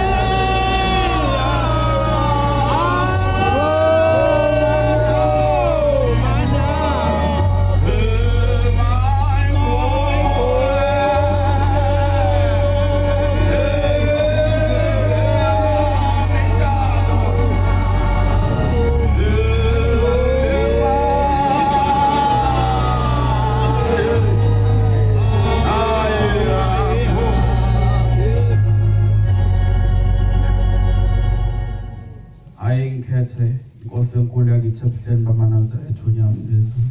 Hayi ngikhethe inkosi enkulu yakithi ebuhleni bamaNazaretha unyazi lwezulu.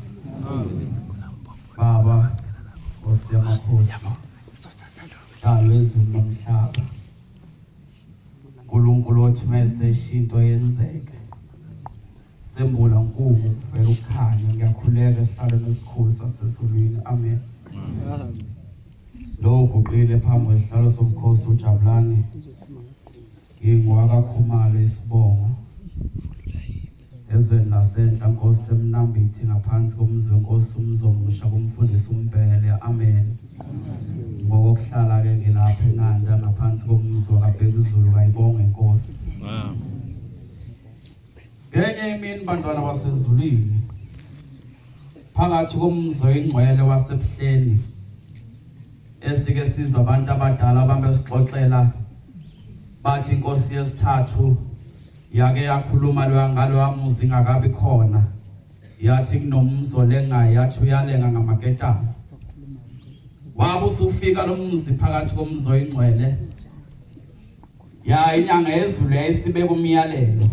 Baba Nkosi yamakhosi. Dalo ezulu nomhlaba. uNkulunkulu othi mese into yenzeke. Sembula nkungu kuvela ukukhanya ngiyakhuleka esihlalweni esikhulu sasezulwini. Amen. Lo uguqile phambi kwesihlalo sobukhosi uJabulani. NgingowakaKhumalo isibongo. Ezweni lasenhla Nkosi emnambithi ngaphansi komzi wenkosi uMzomusha kumfundisi uMbhele. Amen. Ngokokuhlala ke ngilapha eNanda ngaphansi komzi wakaBhekuzulu kayibonge inkosi. Ngenye imini bantwana basezulwini phakathi komzi oyingcwele waseBuhleni esike sizwa abantu abadala ababesixoxela bathi inkosi yesithathu yake yakhuluma loya ngaloya muzi ingakabi khona yathi kunomzi olengayo yathi uyalenga ngamaketana wabe usufika lo mzi phakathi komzi oyingcwele ya inyanga yezulu yayisibeka umyalelo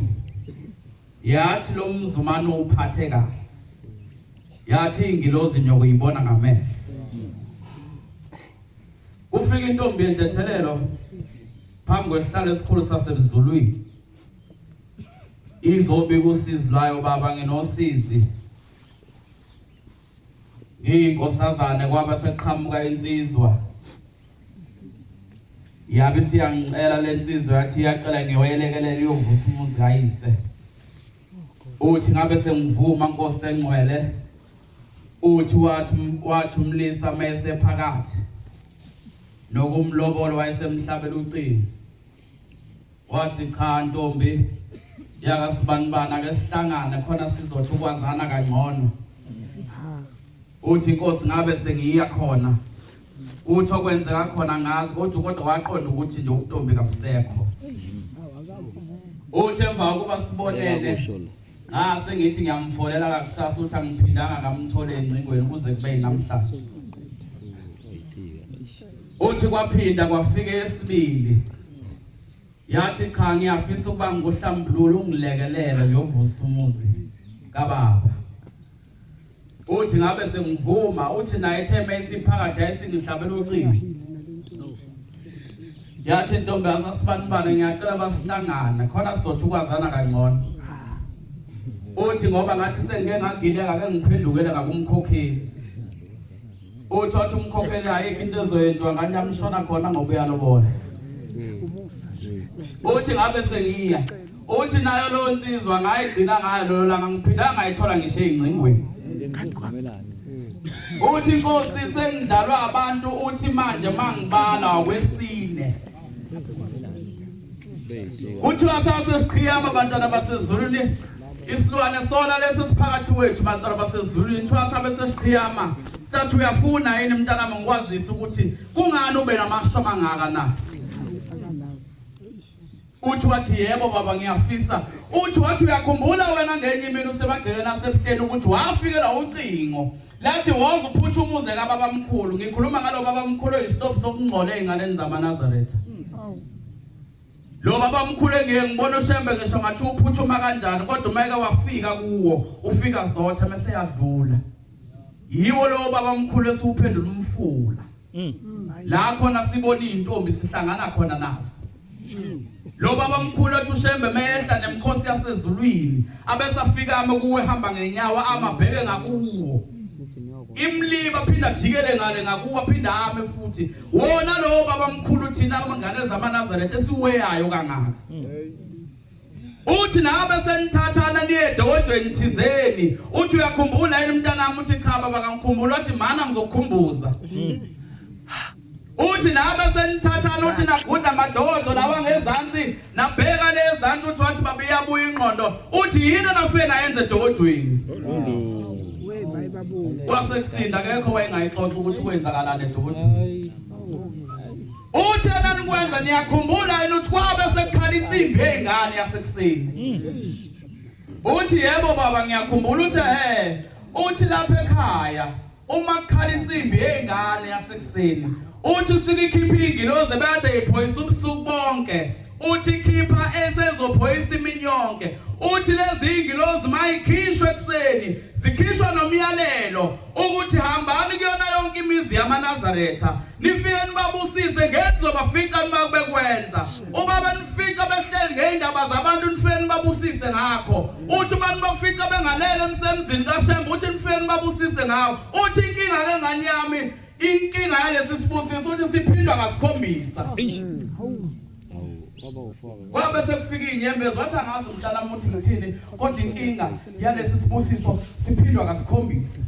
yathi lo mzi umane uphathe kahle yathi ingilozi niyokuyibona ngamehlo kufika intombi yentethelelo phambi kwesihlalo esikhulu sasezulwini izobika usizi lwayo baba nginosizi ngiyinkosazane kwaba seqhamuka insizwa yabe siyangicela lensizwa yathi iyacela ngiyoyelekelela iyovusa umuzi kayise uthi ngabe sengivuma nkosi engcwele uthi wathi wathi umlisa mese phakathi nokumlobolo wayesemhlabela ucingo wathi cha ntombi yakasibanibani ake sihlangane khona sizothi ukwazana kangcono uthi inkosi ngabe sengiya khona uthi okwenzeka khona ngazi kodwa kodwa waqonda ukuthi nje ubuntombi kabusekho uthi emva kokuba sibonene ngase ngithi ngiyamfonela kakusasa uthi angiphindanga ngamthole engcingweni kuze kube namhlanje uthi kwaphinda kwafika esibili yathi cha ngiyafisa ukuba ngikuhlambulule ungilekelele ngiyovusa umuzi kababa uthi ngabe sengivuma uthi naye etheme isiphakathi ayisingihlabela ucingo yathi intombi asasibanibane ngiyacela basihlangane khona sizothi ukwazana kangcono uthi ngoba ngathi sengike ngagileka ke ngiphendukele ngakumkhokheli uthi wathi umkhokheli ayikho into ezoyenziwa ngani yamshona khona ngoba uyalobola uthi ngabe sengiya uthi nayo lo nsizwa ngayigcina ngayo lolo langa ngiphindanga ngayithola ngisho ey'ngcingweni uthi inkosi sengidlalwa abantu uthi manje mangibala okwesine kuthiwa sasesiqhiyama abantwana basezulwini isilwane sona leso siphakathi wethu bantwana basezulwini kuthiwa sabe sesiqhiyama sathi uyafuna yini mntanami ngikwazise ukuthi kungani ube namasho amangaka na uthi wathi yebo baba ngiyafisa uthi wathi uyakhumbula wena ngenye imini usemagcekeni asebuhleni ukuthi wafikela ucingo lathi woza uphutha umuze kababamkhulu ngikhuluma ngalo babamkhulu oyisitophu sokungcola ey'nganeni zamanazaretha lo babamkhulu engiye ngibona ushembe ngisho ngathi uphuthuma kanjani kodwa uma eke wafika kuwo ufika zotha mese yadlula yiwo lowo babamkhulu esiwuphendula umfula la khona sibona izintombi sihlangana khona nazo lo baba mkhulu othi ushembe mehla nemkhosi yasezulwini abesafika ame kuwe hamba ngenyawo amabheke ngakuwo imliba phinda jikele ngale ngakuwo phinda ame futhi wona lowo baba mkhulu thina abangane zamaNazaretha esiweyayo kangaka uthi nabe senithathana niye edokodweni thizeni uthi uyakhumbula yini mntanami uthi cha baba kangikhumbula uthi mana ngizokukhumbuza uthi nabe senithathana uthi nagudla amadokodo lawa ngezansi nabheka le ezansi uthi wathi baba iyabuya ingqondo uthi yini onafike nayenze edokodweni kwasekusinda akekho wayengayixoxa ukuthi kwenzakalani edokodweni Uthi enanikwenza niyakhumbula yini ukuthi kwabe sekukhala insimbi yezingane yasekuseni. Uthi yebo baba ngiyakhumbula uthi he uthi lapha ekhaya uma kukhala insimbi yezingane yasekuseni uthi sikikhipha ingilozi ebekade iphoyisa ubusuku bonke uthi khipha esezophoyisa imini yonke uthi lezi ingilozi mayikhishwe ekuseni zikhishwa nomyalelo ukuthi hambani kuyona yonke imizi yamaNazaretha nifike nibabusise ngenzobafica nibakwenza ubaba nifica behleli ngeyindaba zabantu nifike nibabusise ngakho uthi uma nibafica bengalele emsemzini kaShembe uthi nifike nibabusise ngawo uthi inkinga ke ngani yami inkinga yalesi sibusiso uthi siphindwa ngasikhombisa Kwabe sekufika izinyembezi wathi angazi umntanami uthi ngithini kodwa inkinga yalesi sibusiso siphindwa kasikhombisa.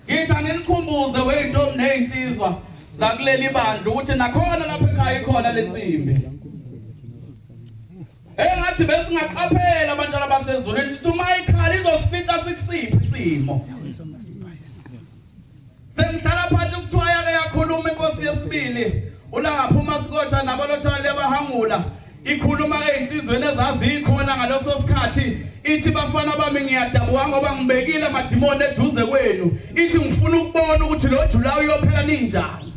Ngithi anginikhumbuze wezintombi nezinsizwa. zakuleli bandla ukuthi nakhona lapha ekhaya ikhona lensimbi. Engathi besingaqaphela abantwana basezulwini ukuthi uma ikhala izosifica sikusiphi isimo. Sengihlala phansi kuthiwa yake yakhuluma inkosi yesibili uLangaphuma Sikotha nabalothane lebahangula ikhuluma ezinsizweni ezazikhona ngaleso sikhathi ithi bafana bami ngiyadabuka ngoba ngibekile amadimoni eduze kwenu ithi ngifuna ukubona ukuthi lo July uyophela ninjani.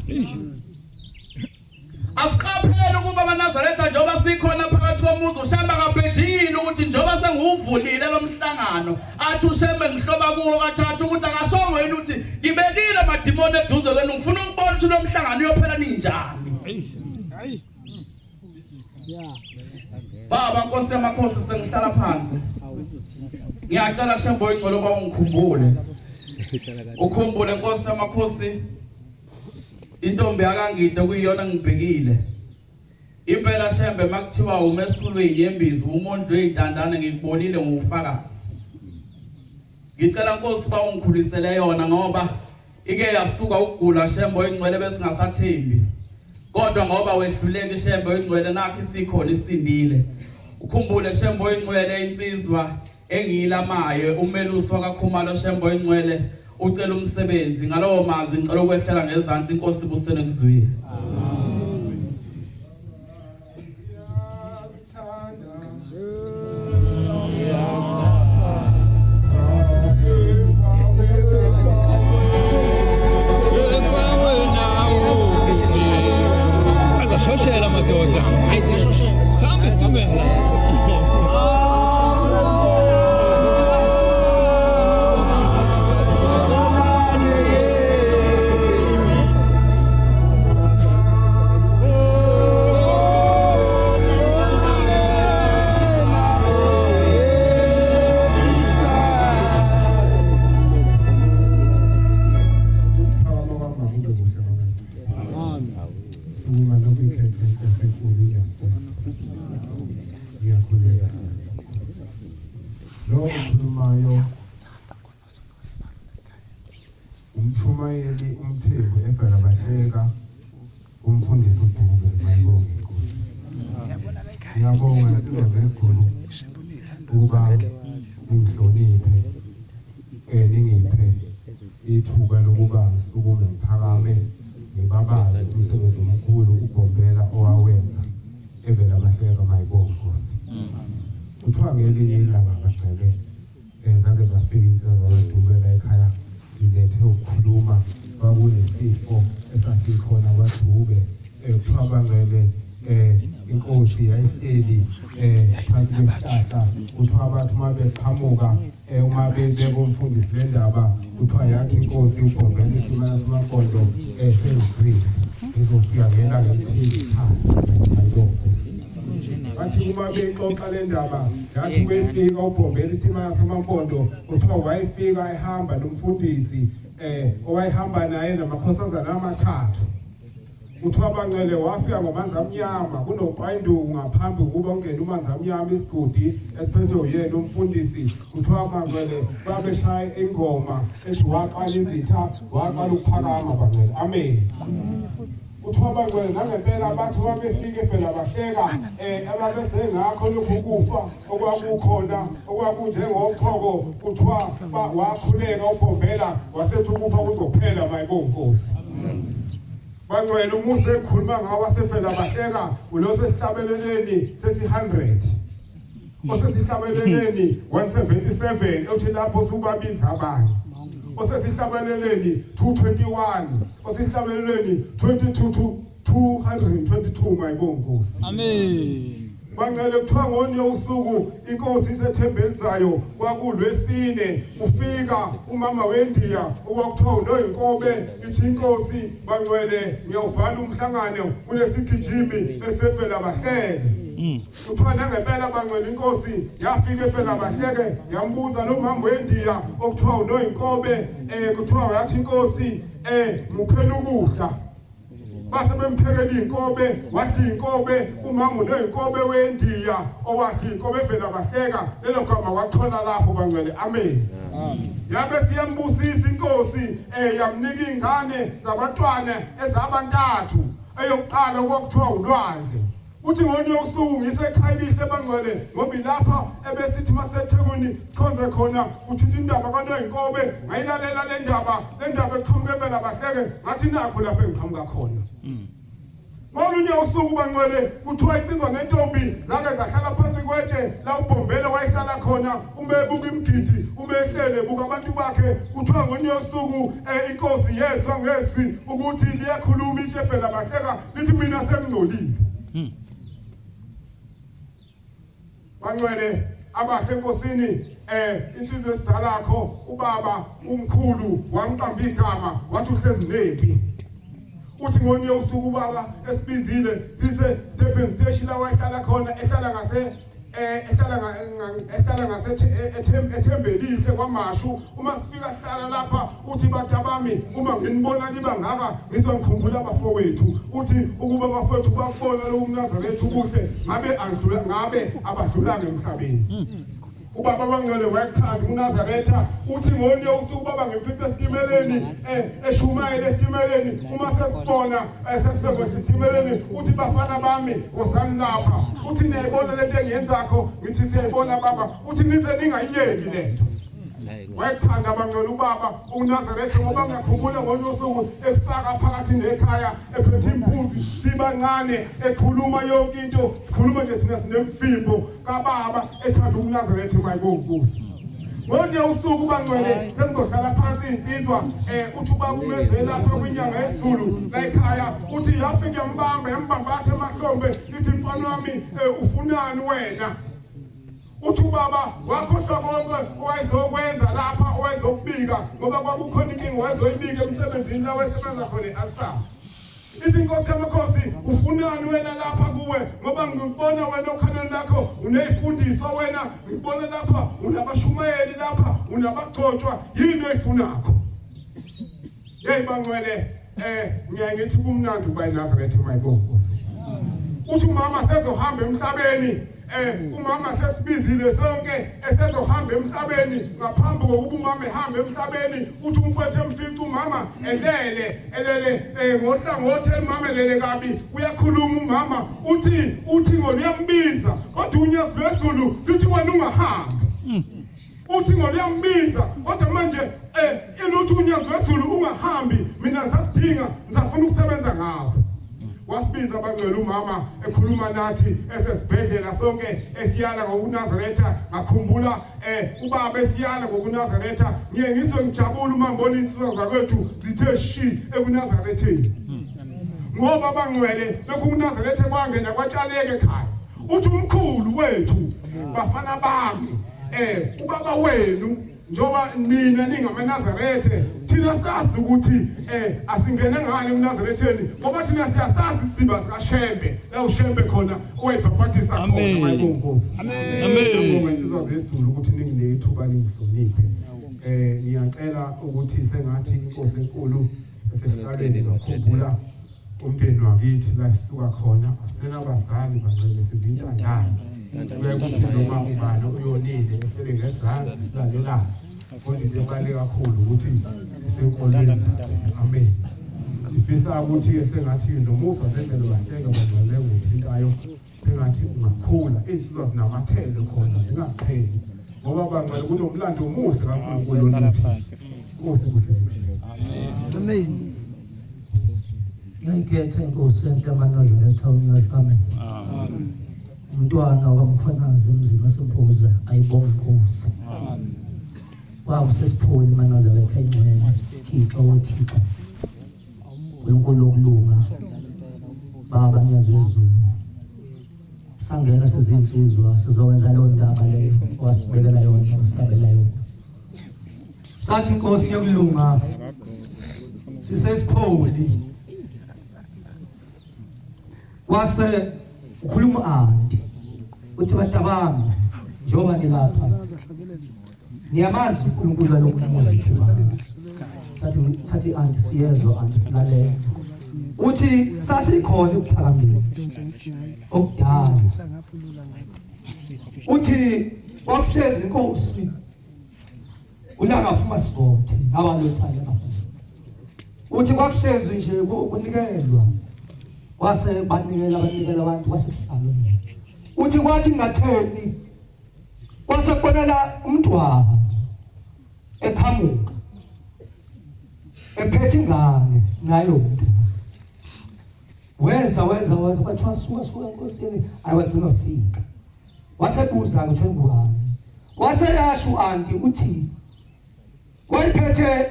Asiqaphele ukuba amaNazaretha njengoba sikhona phakathi komuzi uShembe akabhejile ukuthi njengoba sengiwuvulile lo mhlangano athi uShembe ngihloba kuwo kathathu ukuthi akashongo yini ukuthi ngibekile amadimoni eduze kwenu ngifuna ukubona ukuthi lo mhlangano uyophela ninjani. Baba Nkosi yamakhosi sengihlala phansi. Ngiyacela Shembe oyingcwele uba ungikhumbule. Ukhumbule Nkosi yamakhosi intombi yakangide kuyiyona ngibhekile. Impela Shembe makuthiwa umesulwe inyembezi umondlo ezintandane ngikubonile ngufakazi. Ngicela Nkosi uba ungikhulisele yona ngoba ike yasuka ukugula Shembe oyingcwele besingasathembi. Kodwa ngoba wehluleka iShembe oyingcwele nakho isikhona isindile. Ukhumbule Shembe oyingcwele insizwa engiyilamayo umelusi wakaKhumalo Shembe oyingcwele ucela umsebenzi ngalowo mazwi ngicela ukwehlela ngezansi inkosi ibusene kuzwile. Azashoshela madoda. Hayi ziyashoshela. Sihamba isitimela. Phakama kwami akube kuhle baba. Sukuma lokhu ikhethe inkosi enkulu iyasinkosi. Ngiyakhuleka. Lo okhulumayo umshumayeli uMthembu efela bahleka umfundisi uDube mayibonge inkosi. Ngiyabonga insizwa zezulu ukuba ningihloniphe ningiphe ithuba lokuba ngisukume ngiphakame ngibabaze umsebenzi omkhulu uBhombela owawenza evela bahleka mayibonge inkosi. Kuthiwa ngelinye ilanga bagcwele zake zafika insizwa zaDube la ekhaya ilethe ukukhuluma kwakunesifo esasikhona kwaDube kuthiwa bangcwele inkosi yayihleli phansi kwesihlahla kuthiwa bathi uma beqhamuka uma bebeka umfundisi le ndaba kuthiwa yathi inkosi uBhombela isima yaseMampondo sengizwile ngizofika ngelanga elithile cha ayibonge inkosi. Bathi uma bexoxa le ndaba yathi wefika uBhombela isitima yaseMampondo kuthiwa wayefika ehamba nomfundisi owayehamba naye namakhosazana amathathu. Kuthiwa bangcwele wafika ngomanzi amnyama kunoqwayinduku ngaphambi kokuba ungene umanzi amnyama isigodi esiphethwe uyena umfundisi. Kuthiwa bangcwele babeshaya ingoma ethi waqala izitha waqala ukuphakama bangcwele. Amen. Kuthiwa bangcwele nangempela bathi babefike phela bahleka ababesengakho lokhu kufa okwakukhona okwakunjengochoko kuthiwa wakhuleka uBhombela wasethi ukufa kuzophela mayibonge inkosi. Bangcwele umuzi engikhuluma ngawo wasefela bahleka ulosesihlabeleleni sesi-100 osesihlabeleleni 177 othi lapho subabiza abanye osesihlabeleleni 221 osesihlabeleleni 22 222 mayibonge inkosi. Amen. Bangcwele kuthiwa ngonye usuku inkosi isethembeni zayo kwakulwesine ufika umama weNdiya okwakuthiwa uNoyinkobe ithi inkosi bangcwele ngiyawuvala umhlangano kunesigijimi esefela bahleke. Kuthiwa nangempela bangcwele inkosi yafika efela bahleke yambuza lo mama weNdiya okuthiwa uNoyinkobe kuthiwa yathi inkosi muphela ukudla. Base bemphekela iy'nkobe, wadla iy'nkobe, umama unoyinkobe weNdiya owadla iy'nkobe evela bahleka, lelo gama wathola lapho bangcwele. Amen. Yabe siyambusisa inkosi yamnika iy'ngane zabantwana ezabantathu, eyokuqala kwakuthiwa ulwandle. Uthi ngolunye usuku ngisekhaya elihle bangcwele ngoba ilapha ebesithi masethekwini sikhonze khona kuthithi indaba kwanoyinkobe ngayilalela le ndaba le ndaba eqhamuke evela bahleke ngathi nakho lapho engiqhamuka khona. Ngolunye usuku bangcwele kuthiwa insizwa nentombi zake zahlala phansi kwetshe la uBhombela wayehlala khona uma ebuka imigidi uma ehlele ebuka abantu bakhe kuthiwa ngolunye usuku inkosi yezwa ngezwi ukuthi liyakhuluma itshe efela bahleka lithi mina sengingcolile. Bangcwele abahle enkosini insizwa esizalakho ubaba umkhulu wamqamba igama wathi uhlezi nempi. Uthi ngolunye usuku ubaba esibizile sise Durban Station la wayehlala khona ehlala ngase ehlala ehlala ngase eThembelihle kwaMashu uma sifika sihlala lapha uthi bantabami uma nginibona niba ngaka ngizongikhumbula abafowethu uthi ukuba abafowethu bakubona lobu mnazaretha ubuhle ngabe angidlula ngabe abadlulanga emhlabeni. Ubaba bangcwele wayekuthanda uNazaretha uthi ngolunye usuku baba ngimfice esitimeleni eshumayela esitimeleni uma sesibona sesifike esitimeleni uthi bafana bami wozani lapha uthi niyayibona lento engiyenzakho ngithi siyayibona baba uthi nize ningayiyeki lento. Wayekuthanda abangcwele ubaba uNazaretha ngoba ngiyakhumbula ngolunye usuku efaka phakathi nekhaya ephethe imbuzi sibancane ekhuluma yonke into sikhuluma nje thina sinemfimbo kababa ethanda umNazaretha mayibongusi. Ngolunye usuku bangcwele sengizohlala phansi insizwa uthi ubaba umeze lapha kwinyanga yesiZulu la ekhaya uthi yafika yambamba yambambatha emahlombe ithi mfana wami ufunani wena. Uthi ubaba wakhohlwa konke owayezokwenza lapha owayezokubika ngoba kwakukhona inkinga wayezoyibika emsebenzini la wayesebenza khona e-Alsa. Ithi inkosi yamakhosi ufunani wena lapha kuwe ngoba ngikubona wena okhalweni lakho uneyifundiswa wena ngikubona lapha unabashumayeli lapha unabagcotshwa yini oyifunakho. Hey bangcwele ngiyaye ngithi kumnandi ukuba eNazaretha mayibongozi. Uthi umama sezohamba emhlabeni umama sesibizile sonke esezohamba emhlabeni ngaphambi kokuba umama ehambe emhlabeni uthi umfowethu emfica umama elele elele ngohlangothi umama elele kabi uyakhuluma umama uthi uthi ngoluyambiza kodwa unyazi lwezulu luthi wena ungahambi. Uthi ngoluyambiza kodwa manje iluthi unyazi lwezulu ungahambi mina ngisakudinga ngisafuna ukusebenza ngawe. Wasibiza abangcwele umama ekhuluma nathi esesibhedlela sonke esiyala ngokuNazaretha ngakhumbula ubaba esiyala ngokuNazaretha ngiye ngizwe ngijabula uma ngibona insizwa zakwethu zithe shi ekuNazaretheni ngoba abangcwele lokhu kuNazaretha kwangena kwatshaleka ekhaya. Uthi umkhulu wethu bafana bami ubaba wenu njoba nina ningamaNazarethe thina sazi ukuthi asingene ngani eMnazaretheni ngoba thina siyasazi isiba sikaShembe la uShembe khona owayibhabhadisa khona mayibongozi. Amen. Ngiyabonga insizwa zezulu ukuthi ninginike ithuba ningihloniphe. Ngiyacela ukuthi sengathi inkosi enkulu esehlalweni ngakhumbula umndeni wakithi la sisuka khona asenabazali bangcwele sizintandane. Kuyaye kuthi noma ubani uyonile ehlele ngezansi silalelane kodwa into ebaluleke kakhulu ukuthi sisenkolweni. Amen. Sifisa ukuthi-ke sengathi nomusa sendlela bahleke bangcwele ngothintayo sengathi ungakhula iy'nsizwa zinamathele khona zingaqheli ngoba bangcwele kunomlando omuhle kaNkulunkulu oluthi Nkosi kusebenzise. Amen. Ngiyikhetha inkosi enhle amaNazaretha unyazi. Amen. Amen. Umntwana waMkhwanazi emzini waseMpuza ayibonge inkosi. Amen. Kwakusesipholi amaNazaretha ingcwele Thixo woThixo. uNkulunkulu wokulunga. Baba ngiyazwa izulu. Sangena sizinsizwa sizokwenza leyo ndaba leyo wasibekela yona wasabela yona. Sathi inkosi yokulunga sisesipholi kwase ukhuluma anti uthi bantabami njengoba nilapha niyamazi uNkulunkulu walokhu muzi sathi anti siyezwa anti silalela. Uthi sasikhona ukuphakamile okudala. Uthi kwakuhlezi inkosi ulanga phuma sigothe abalothanda kakhulu. Uthi kwakuhlezi nje kunikelwa kwase banikela banikela abantu kwase kuhlalwa. Uthi kwathi ngatheni kwase kubonela umntwana eqhamuka ephethe ingane nayo umuntu weza weza weza kwathiwa suka suka enkosini ayiwagcina fika wasebuza ke kuthiwa ngubani waseyasho u-anti uthi wayiphethe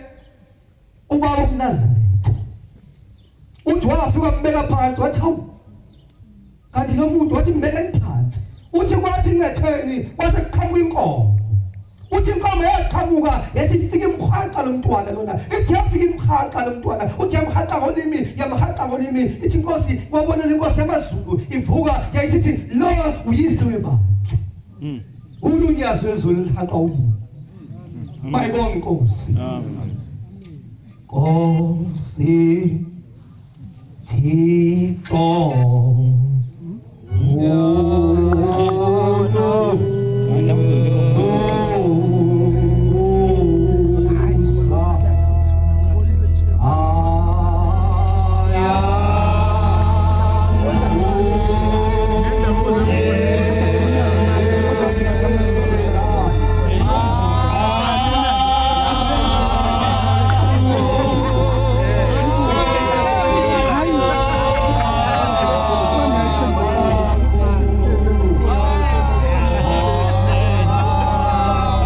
ubaba umNazaretha uthi wafika mbeka phansi wathi hawu kanti lo muntu wathi mbekeni phansi uthi kwathi ngetheni kwase kuqhamuka inkomo uthi inkomo yaqhamuka yathi ifika imhaqa lo mntwana lona ithi yafika imhaqa lo mntwana uthi yamhaqa ngolimi yamhaqa ngolimi ithi inkosi kwabona lenkosi yamazulu ivuka yayisithi lo uyise webandla hmm. ulunyazi lwezulu lihaqa ulimi bayibonga inkosi amen Nkosi Thixo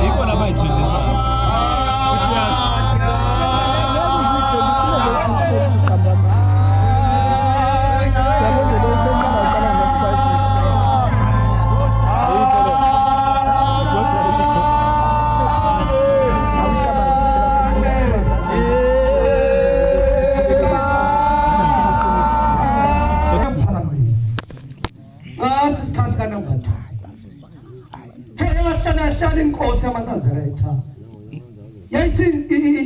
Ikona bayithendisa. Ngaso isikhathi sikanumber 2. Yahlala hlala inkosi yamaNazaretha. Yayisi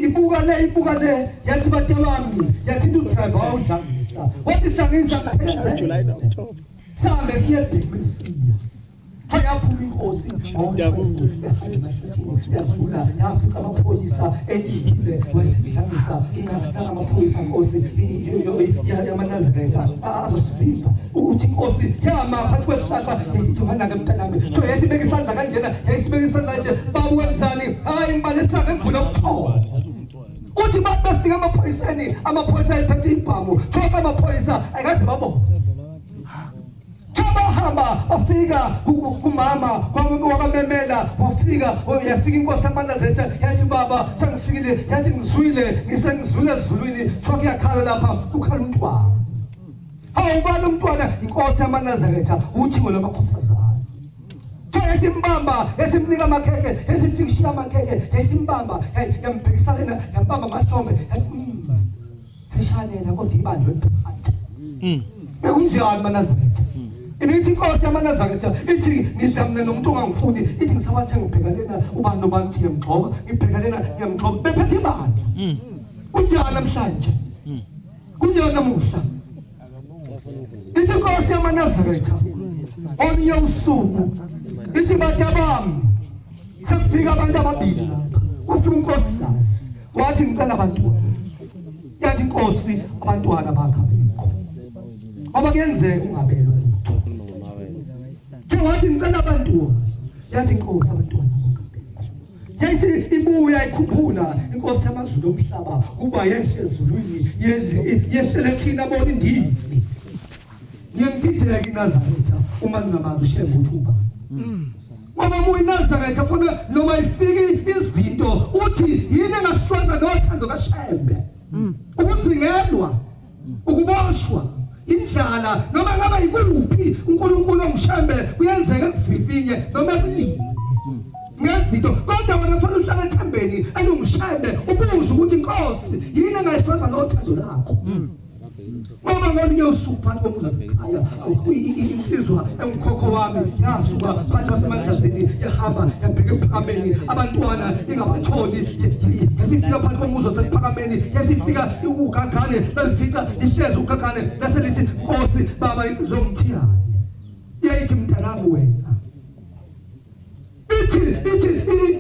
ibuka le ibuka le yathi batebami yathi into driver wawudlangisa. Wathi hlangisa July na October. Sihambe siye eBhekmesiya. Yaphuma inkosi yavula yafica amaphoyisa elile wayesidlangisa amaphoyisa nkosi yamaNazaretha azosivimba uthi inkosi yama phakathi kwesihlahla yathi manake mntanami so yayisibeka isandla kanjena yayisibeka isandla kanje baba wenzani hayi ngibalisa ngemvula yokuthoma uthi bathi befika amaphoyiseni amaphoyisa ayephethe ibhamu thoka amaphoyisa ayikaze babone Bahamba bafika kumama wakamemela wafika yafika inkosi yamaNazaretha yathi baba sengifikile yathi ngizwile ngisengizwile ezulwini kuthiwa kuyakhala lapha kukhala umntwana hawu ubani umntwana inkosi yamaNazaretha uthingo lwamakhosazana kuthiwa yasimbamba yasimnika amakhekhe yasifikishila amakhekhe yasimbamba yambhekisa lena yambamba amahlombe yathi mm, fishanela kodwa ibandla eliphansi mm. bekunjani manazaretha mm. ibithi inkosi yamanazaretha ithi ngidla mina nomuntu ongangifuni ithi ngisabathe ngibheka lena ubani nobani thi ngiyamgxoba ngibheka lena ngiyamgxoba bephethe ibandla mm. kunjani namhlanje kunjani namuhla ithi inkosi yamanazaretha olunye usuku ithi bantu abami sekufika abantu ababili lapha kufika unkosikazi wathi ngicela abantwana yathi inkosi abantwana bakho abekho ngoba kuyenzeka ungabelwa lutho nje wathi ngicela abantwana yathi inkosi abantwana bakho abekho yayisi ibuya ikhuphula inkosi yamazulu omhlaba kuba yehle ezulwini yehlele thina bona indini ngiyangidideka iNazaretha uma ngingamazi uShembe ukuthi ubani ngoba uma uyiNazaretha funa noma ifike izinto uthi yini engahlonza nothando kaShembe ukuzingelwa ukuboshwa indlala noma ngabe yikuphi uNkulunkulu onguShembe kuyenzeka ekuvivinye noma ekulile ngezinto kodwa wena kufanele uhlale ethembeni elunguShembe ubuze ukuthi inkosi yini engayihlonza nothando lakho. Ngoba ngolunye usuku phakathi komuzi wasekhaya insizwa engukhokho wami yasuka phakathi kwasemandlazini yahamba yabheka ekuphakameni, abantwana ingabatholi. Yasifika phakathi komuzi wasekuphakameni, yasifika ugagane lalifica lihlezi ugagane, lase lithi Nkosi baba insizwa yomthiyane. Yayithi mntanami wena, ithi ithi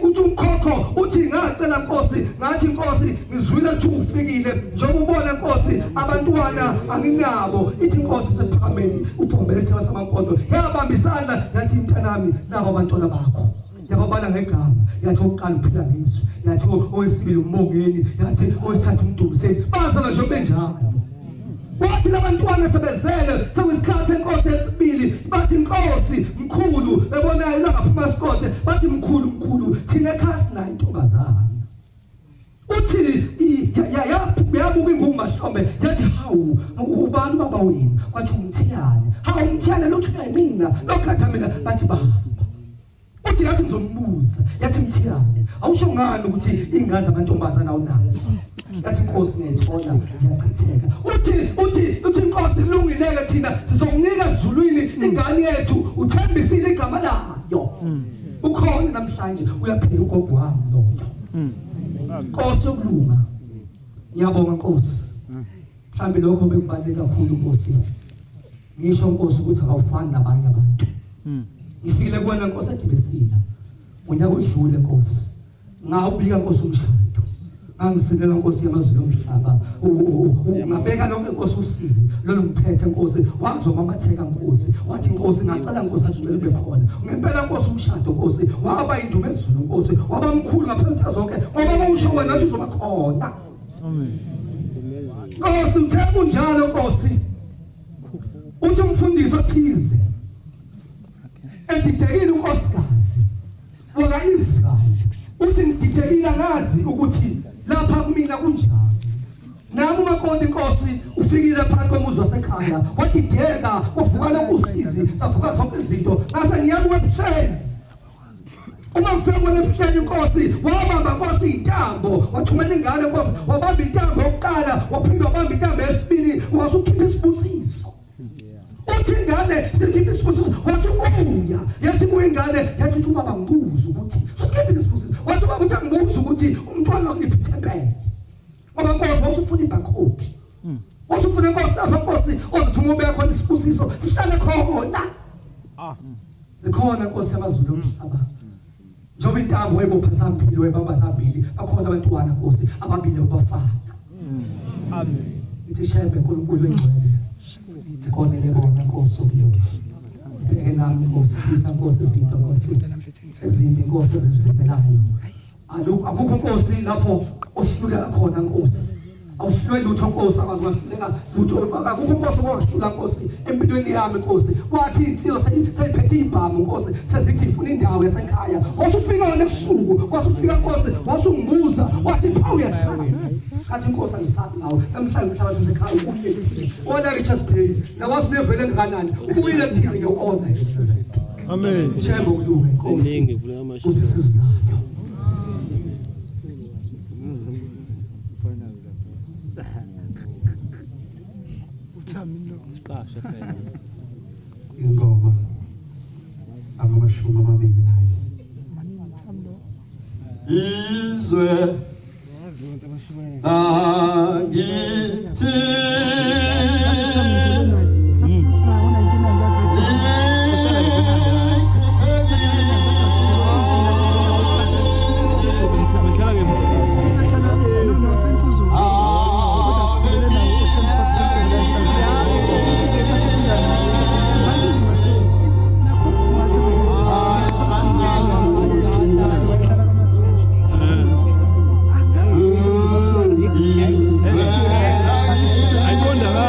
uthi umkhokho uthi ngacela Nkosi, ngathi Nkosi ngizwile ukuthi ufikile, njengoba ubona Nkosi abantwana anginabo. Ithi Nkosi sephakameni uphombele isitheba samampondo, yabamba isandla yathi mntanami laba abantwana bakho, yababala ngegama, yathi oqala uphila ngizwe, yathi owesibili umbongeni, yathi owesithathu umdumiseni, bazala nje benjalo. Wathi labantwana sebezele sekuyisikhathi enkosi yesibili, bathi inkosi mkhulu, bebonayo langaphuma isikothe, bathi mkhulu mkhulu thina ekhaya sinayo intombazana. Uthi yabuka ingumahlombe yathi hawu ubani baba wenu? Kwathi umthiyane. Hawu umthiyane lothu uyayimina lokhatha mina. Bathi bahamba. Uthi yathi ngizombuza, yathi mthiyane awusho ngani ukuthi ingane zamantombazana awunazo? Yathi inkosi ngiyayithola ziyachitheka. Uthi uthi uthi inkosi kulungileke thina sizokunika ezulwini ingane yethu, uthembisile igama layo. Ukhona namhlanje uyaphila ugogo wami loyo. Nkosi yokulunga, ngiyabonga Nkosi. Mhlambe lokho bekubaluleke kakhulu Nkosi. Ngisho Nkosi ukuthi awufani nabanye abantu. Ngifikile kuwena Nkosi egibesila unyaka odlule Nkosi, ngawubika Nkosi umshado, ngangisinela Nkosi yamazulu omhlaba, ngabeka lonke Nkosi usizi lolu ngiphethe Nkosi, wazwa mamatheka Nkosi, wathi Nkosi ngacela Nkosi athi ngicela ube khona ngempela Nkosi. Umshado Nkosi waba indumo ezulu Nkosi, waba mkhulu ngaphezu zonke, ngoba usho wena wathi uzoba khona. Amen. Nkosi uthe kunjalo Nkosi. Uthi umfundisi othize edidekile unkosikazi waka-Israyeli, uthi ngididekile angazi ukuthi lapha kumina kunjani. Nami umakoti inkosi ufikile phakathi komuzi wasekhaya, wadideka, wavuka lokusizi, savuka zonke izinto, ngase ngiya kuwe ebuhleni. Uma ngifika kuwena ebuhleni inkosi, wabamba inkosi intambo, wathumela ingane inkosi, wabamba intambo yokuqala, waphinde wabamba intambo yesibili, wasukhipha isibusiso. Uthi ingane sikhipha isibusiso, wathi ubuya, yathi ibuya ingane, yathi uthi ubaba ngibuza ukuthi usikhiphe isibusiso. Wathi ubaba uthi angibuza ukuthi umntwana wakuliphi ithempeli. Ngoba Nkosi wawusufuna ibhakhodi. Wawusufuna Nkosi lapha Nkosi ozothi uma ubeka khona isibusiso sihlale khona. Zikhona Nkosi yamazulu omhlaba. Njengoba intambo wayibopha zambili wayibamba zambili, bakhona abantwana Nkosi ababili abafana. Amen. Ithi shembe uNkulunkulu engcwele. Khona lebona Nkosi okuyona. Bheke nami Nkosi, chitha Nkosi izinto Nkosi ezimbi Nkosi ezizimelayo. Alukho akukho Nkosi lapho ohluleka khona Nkosi. Awuhlulwe lutho Nkosi, akwazi kwahluleka lutho. Akukho Nkosi okwahlula Nkosi empilweni yami Nkosi. Kwathi insizwa seyiphethe ibhamu Nkosi, sezithi ifuna indawo yasekhaya. Wasufika wena ebusuku, wasufika Nkosi, wasungibuza, wathi pha uyasaba. Ngathi Nkosi angisabi ngawe. Namhlanje umhlaba wasekhaya ubuyile. Wona Richards Bay, nawazi unevele engakanani. Ubuyile kuthina ngiyokona. Amen. Shembe ukulunga Nkosi. Siningi vuleka amashumi. Usisizulayo. Siqashe phela. Ingoma amashumi amabili nanye. Izwe lakithi Ayiqondakali.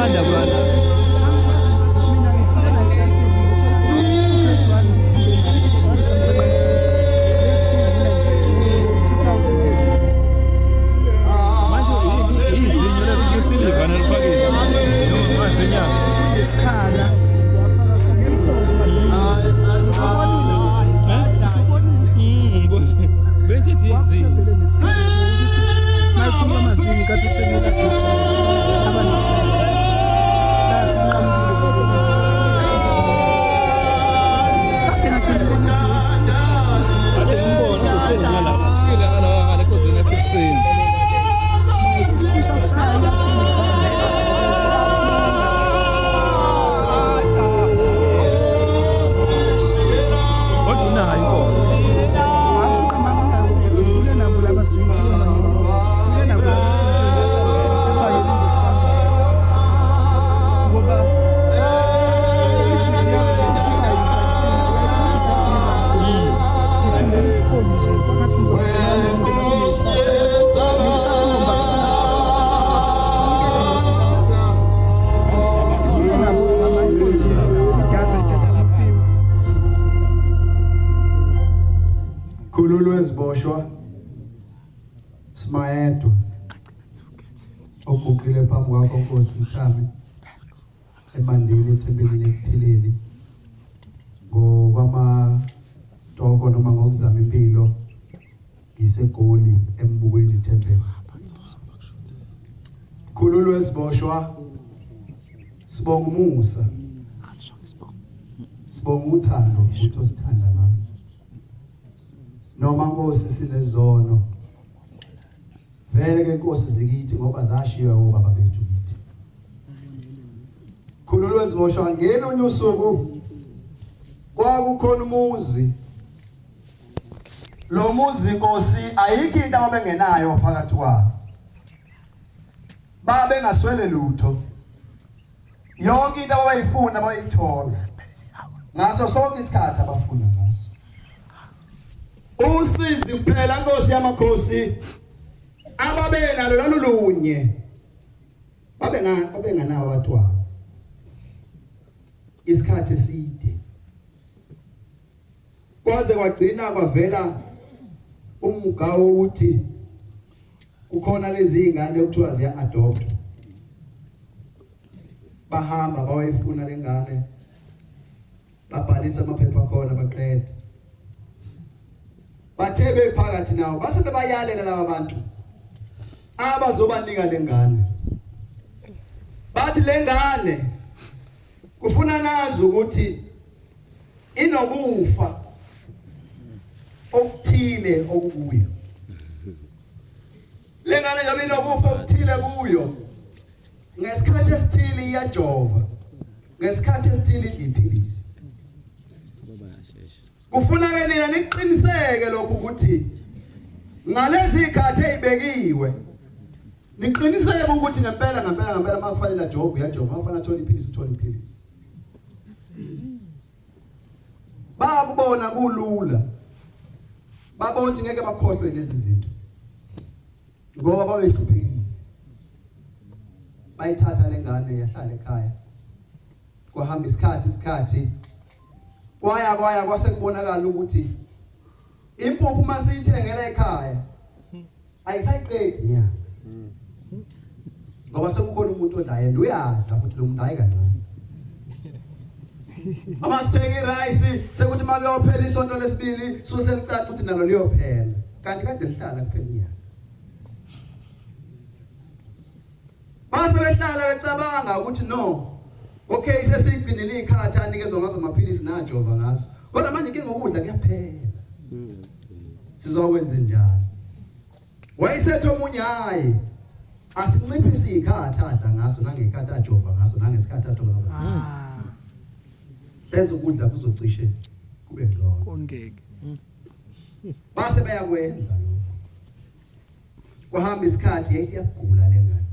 Ekuseni. Kodwa unayo inkosi. Sikhule nabo laba sikhule nabo laba ngoba isikholi nje kwangathi sikhule nabo zama inkonzo idatha Khululwe iziboshwa simayedwa oguqile phambi kwakho Nkosi mthami emandeni ethempelini ekuphileni ngokwamatoko noma ngokuzama impilo ngiseGoli embukweni ithempeli. Khululwe iziboshwa sibonga umusa sibonga uthando futhi osithanda ngalo noma Nkosi sinezono vele ke Nkosi zikithi ngoba zashiywa obaba bethu kithi. Khululwe iziboshwa ngelunye usuku kwakukhona umuzi lo muzi Nkosi ayikho into ababengenayo phakathi kwawo babengaswele lutho yonke into abayifuna bayithola ngaso sonke isikhathi abafuna ngaso usizi kuphela Nkosi yamakhosi ababenalo lalulunye babenganabo abatwana isikhathi eside kwaze kwagcina kwavela umgawo ukuthi kukhona lezi ingane okuthiwa ziya adopt bahamba bawayifuna lengane babhalisa amaphepha khona baqeda bathe bephakathi nawo base bebayalela laba bantu abazobanika lengane bathi lengane kufuna nazi ukuthi inokufa okuthile okukuyo lengane njengoba inokufa okuthile kuyo ngesikhathi esithile iyajova ngesikhathi esithile idla iphilisi kufuna ke nina niqiniseke lokhu ukuthi ngalezi zikhathi ezibekiwe niqiniseke ukuthi ngempela ngempela ngempela makufanele ajove uyajova makufanele athole iphilisi uthole iphilisi bakubona kulula babona ukuthi ngeke bakhohlwe lezi zinto ngoba babehluphekile bayithatha lengane yahlala ekhaya kwahamba isikhathi isikhathi kwaya kwaya kwase kubonakala ukuthi impuphu uma siyithengela ekhaya ayisayiqedi inyanga ngoba sekukhona umuntu odla yena uyadla futhi lo muntu hayi kancane uma sithenga irayisi sekuthi uma kuyophela isonto lesibili suke selicaca ukuthi nalo liyophela kanti kade lihlala kuphela inyanga base behlala becabanga ukuthi no okay sesiyigcinile ikhathi anikezwa ngazo amaphilisi najova ngazo kodwa manje inkinga ukudla kuyaphela sizokwenza njani wayesethe omunye hayi asinciphise ikhathi adla ngaso nangekhathi ajova ngaso nangesikhathi athola ngaso ah. hleze ukudla kuzocishe kube ngcono kongeke base bayakwenza lokho kwahamba isikhathi yayisiyagula lengane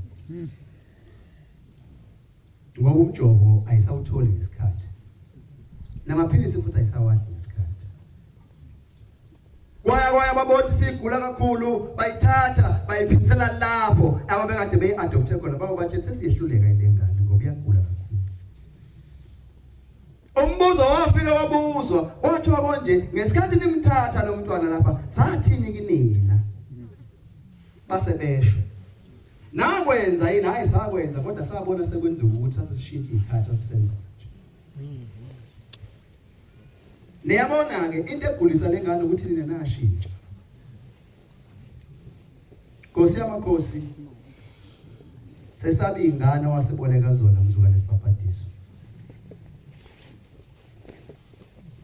ngoba umjovo ayisawutholi ngesikhathi namaphilisi futhi ayisawadli ngesikhathi kwaya kwaya babothi sigula kakhulu bayithatha bayiphindisela lapho ababekade beyi-adopthe khona babo bathi sesiyehluleka ile ngane ngoba iyagula kakhulu umbuzo wafika wabuzwa kwathiwa konje ngesikhathi nimthatha lo mntwana lapha sathini kinina base besho nakwenza yini hayi sakwenza kodwa sabona sekwenziwa ukuthi asishintshe ikhathi asisenza niyabona ke into egulisa lengane ukuthi nina nashintsha Nkosi yamakhosi sesabi ingane waseboleka zona mzukwane sibhabhadiso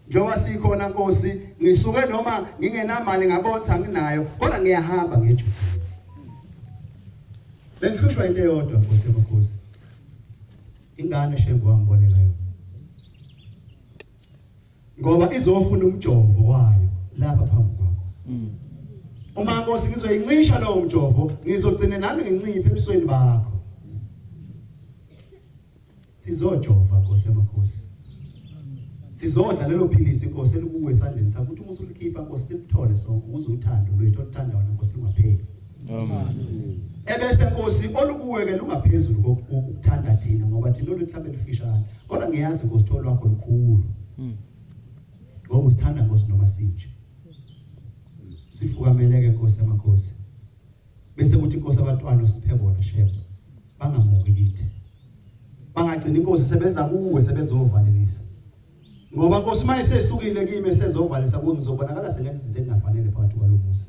njengoba sikhona Nkosi ngisuke noma ngingenamali ngabotha nginayo kodwa ngiyahamba ngejudini. Bengihlushwa into eyodwa Nkosi yamakhosi. Ingane shembe wangiboleka yona. Ngoba izofuna umjovo wayo lapha phambi kwakho. Uma Nkosi ngizoyincisha lowo mjovo, ngizogcina nami nginciphe ebusweni bakho. Sizojova Nkosi yamakhosi. Sizodla lelo philisi Nkosi elikuwe esandleni sakho ukuthi uma usulikhipha Nkosi silithole sonke ukuze uthando lwethu oluthanda wena Nkosi lungapheli. Amen. Ebese Nkosi olukuwe ke lungaphezulu kokuthanda thina ngoba thina olwethu mhlawumbe lufishane. Kodwa ngiyazi Nkosi utholo lwakho lukhulu. Ngoba usithanda Nkosi noma sinje. Sifukamele ke Nkosi yamakhosi. Bese kuthi Nkosi abantwana usiphe bona shembe bangamuki kithi. Bangagcina inkosi sebeza kuwe sebezovalelisa. Ngoba Nkosi uma esesukile kimi esezovalisa kuwe ngizobonakala sengenza izinto engingafanele phakathi kwalomuzi.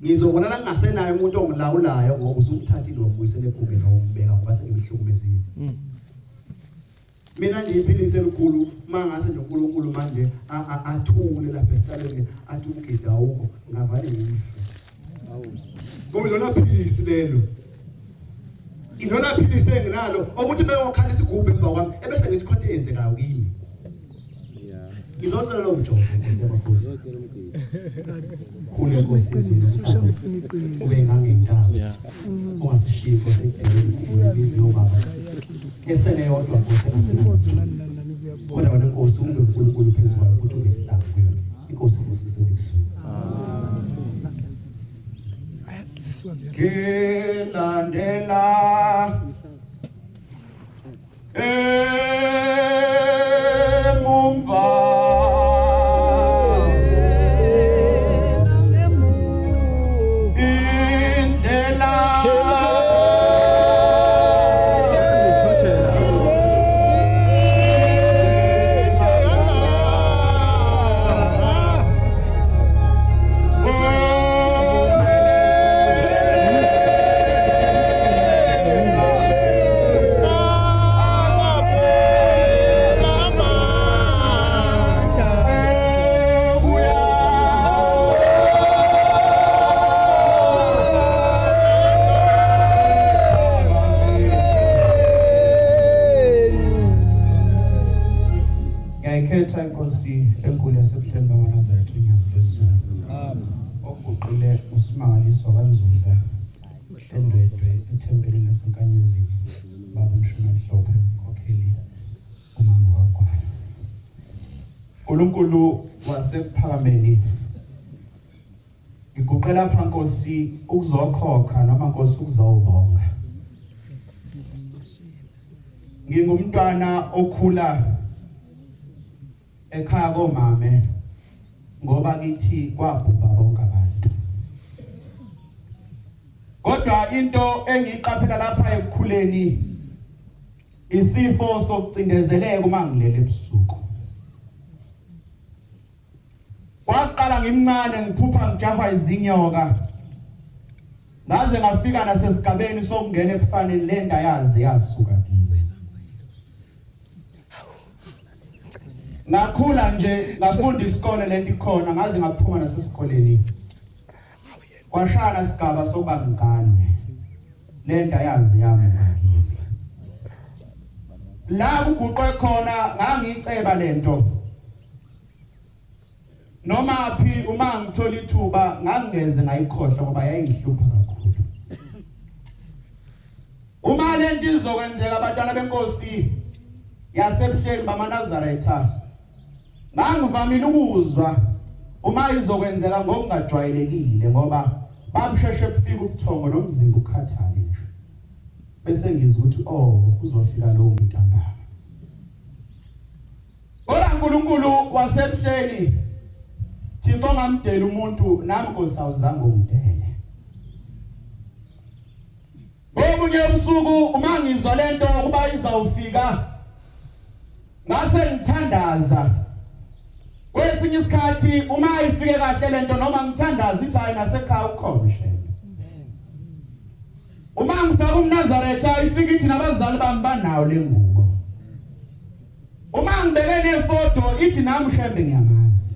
Ngizobonakala ngingasenayo umuntu ongilawulayo ngoba usumthathile wambuyisela egumbini wombeka ngoba sengimhlukumezile. Mina nje iphilisi elikhulu mangase nje uNkulunkulu manje athule lapha esihlalweni athi umgidi awukho ngavale ngife. Ngoba lona philisi lelo. Ilona philisi enginalo ukuthi beyokhala isigubhu emva kwami ebese ngithi khonto eyenzekayo kimi. Ngizocela lo mjovo Nkosi yamakhosi. Khule Nkosi izulu ube ngangentaba. Ungasishiyi Nkosi ekudeni imizi yobaba. Esele yodwa Nkosi engasenayo. Kodwa wena Nkosi ube uNkulunkulu phezu kwayo futhi ube isihlangu kuyona. Inkosi ibusise ngikusuku. Ngilandela emumva indlela Ngiyayikhetha inkosi enkulu yasebuhleni bakwaNazaretha uNyazi lwezulu. Amen. Oguqile uSimangaliso kaNzuza eNdwedwe ethempelini laseNkanyezini baba uMshuna Mhlophe mkhokheli umama wakwa. uNkulunkulu wasekuphakameni ngiguqe lapha Nkosi ukuzokhokha noma Nkosi ukuzobonga. Ngingumntwana okhula ekhaya komame ngoba kithi kwabhubha bonke abantu. Kodwa into engiyiqaphela lapha ekukhuleni isifo sokucindezeleka uma ngilele ebusuku. Kwaqala ngimncane ngiphupha ngijahwa izinyoka. Ngaze ngafika nasesigabeni sokungena ebufaneni lento ayazi yasuka kimi. Ngakhula nje ngafunda isikole lento ikhona ngaze ngaphuma nasesikoleni. Kwashana sigaba sokuba ngane. Lento ayazi yamuka kimi. La kuguqwe khona ngangiceba lento. Noma phi uma ngithola ithuba ngangingeze ngayikhohlwa ngoba yayingihlupha kakhulu. Uma lento izokwenzeka abantwana benkosi yasebuhleni bamaNazaretha ngangivamile ukuzwa uma izokwenzeka ngokungajwayelekile ngoba babusheshe bufika ubuthongo nomzimba ukhathale nje bese ngizwa ukuthi oh kuzofika lowo muntu ntambama. Kodwa uNkulunkulu wasebuhleni Thixo ngamdela umuntu nami Nkosi awuzange ungidele. Ngobunye ubusuku uma ngizwa lento ukuba izawufika ngase ngithandaza kwesinye isikhathi uma ifike kahle lento noma ngithandaza ithi hayi nasekhaya ukhona ushembe uma ngifaka umNazaretha ifike ithi nabazali bami banawo lengubo Uma ngibeke nefoto ithi nami uShembe ngiyamazi.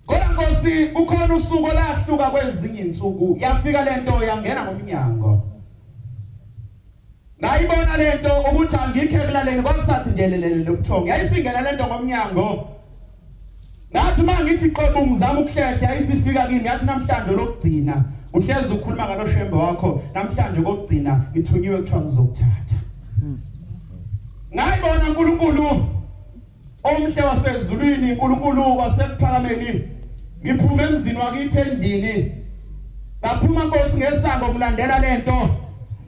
Kodwa Nkosi kukhona usuku olahluka kwezinye insuku yafika lento yangena ngomnyango. Ngayibona lento ukuthi angikho ekulaleni kwakusathi ndelelele lobuthongo. Yayisingena lento ngomnyango. Ngathi uma ngithi qobu ngizama ukuhlehla yayisifika kimi yathi namhlanje lokugcina uhlezi ukhuluma ngalo shembe wakho namhlanje kokugcina ngithunyiwe kuthiwa ngizokuthatha. Ngayibona uNkulunkulu omhle wasezulwini uNkulunkulu wasekuphakameni ngiphuma emzini wakithi endlini ngaphuma Nkosi ngesango ngilandela lento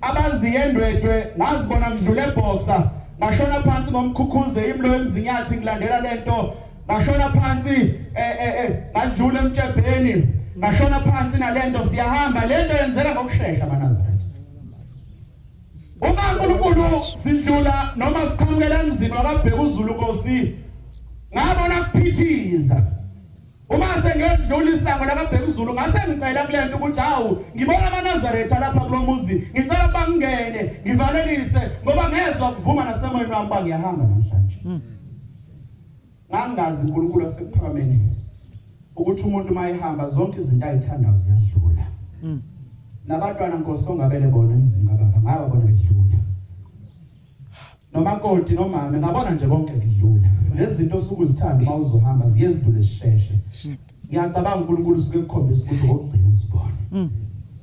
abaziye endwedwe ngazibona ngidlule eboxer ngashona phansi ngomkhukhuze imlo emzinyathi ngilandela lento ngashona phansi eh eh, eh ngadlula emtshebheni ngashona phansi nalento siyahamba lento yenzeka ngokusheshsha amaNazaretha Uma uNkulunkulu sidlula noma siqhamukela emzini wakabheka uZulu Nkosi ngabona kuphithiza uma sengiyodlula isango lakabheka uZulu ngase ngicela kulento ukuthi hawu ngibona amaNazaretha lapha kulomuzi ngicela bangene ngivalelise ngoba ngezwa kuvuma nasemoyeni wami ba ngiyahamba namhlanje Ngangingazi uNkulunkulu wasekuphakameni ukuthi umuntu uma ehamba zonke izinto ayithandayo ziyadlula. Mm. Nabantwana Nkosi ongabele bona emzini kababa ngaba bona bedlula. Nomakoti nomama ngabona nje konke kudlula. Lezinto osuke uzithanda uma uzohamba ziye zidlule zisheshe. Ngiyacabanga uNkulunkulu usuke ekukhombisa ukuthi okugcina uzibone. Mm.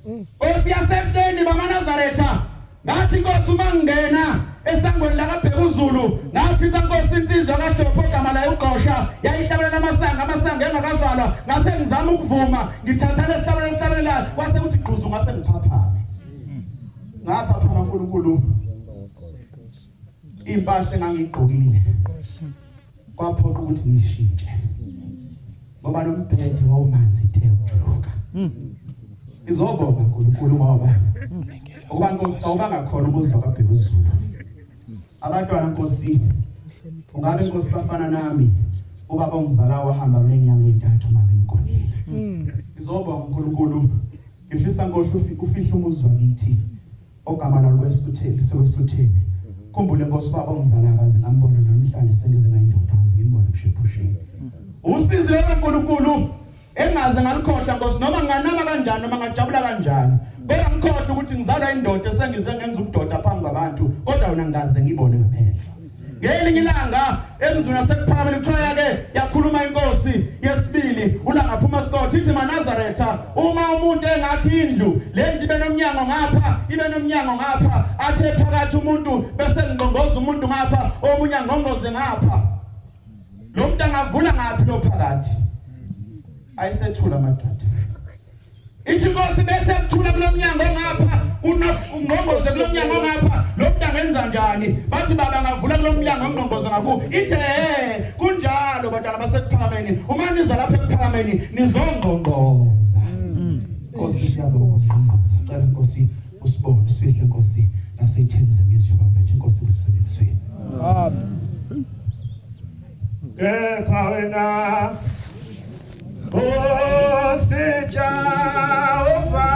Nkosi yasemhleni bamaNazaretha ngathi Nkosi uma ngingena esangweni lakaBhekuzulu ngafica Nkosi insizwa kaHlopho ogama layo uGqosha yayihlabela amasango amasango engakavalwa ngase ngizama ukuvuma ngithatha lesihlabelo esihlabelelayo kwase kuthi gquzu ngase ngiphaphame ngaphaphama uNkulunkulu impahla engangigqokile kwaphoqa ukuthi ngishintshe ngoba nombhede wawumanzi te ujuluka ngizobonga uNkulunkulu ngoba ukuba Nkosi awubanga khona umuzi wakabheka uZulu abantwana Nkosi ungabe Nkosi bafana nami ubaba ongizala wahamba kulenyanga ezintathu mama engigonile ngizobonga uNkulunkulu ngifisa Nkosi ufihle umuzi wakithi ogama lalo kwesutheni lisekwesutheni khumbule nkosi ubaba ongizala akaze ngambona namhlanje sengize ngayindoda ngaze ngimbone ngisho ephusheni usizi lona uNkulunkulu engaze ngalikhohlwa nkosi noma nginganama kanjani noma ngajabula kanjani kodwa ngikhohlwa ukuthi ngizalwa indoda esengize ngenza ubudoda phambi kwabantu kodwa wena ngikaze ngibone ngamehlo Ngelinye ilanga emzini wasekuphakameni kuthiwa yake yakhuluma inkosi yesibili uLanga phuma Scott ithi maNazaretha uma umuntu engakha indlu le ndlu ibe nomnyango ngapha ibe nomnyango ngapha athe phakathi umuntu bese ngqongoza umuntu ngapha omunye angqongoze ngapha lo muntu angavula ngaphi lo phakathi ayisethula amadoda Ithi inkosi bese kuthula kulomnyango ongapha ungqongqoze kulomnyango ongapha lo muntu angenza njani bathi baba ngavula kulomnyango ongqongqoze ngaku ithe eh kunjalo bantwana basekuphakameni uma niza lapha ekuphakameni nizongqongqoza Nkosi siyabonga ngqongqoza sicela inkosi usibone sifihle inkosi naseyitheni zemizi yobaba inkosi kusebenzisweni Amen Kepha wena Nkosi Jehova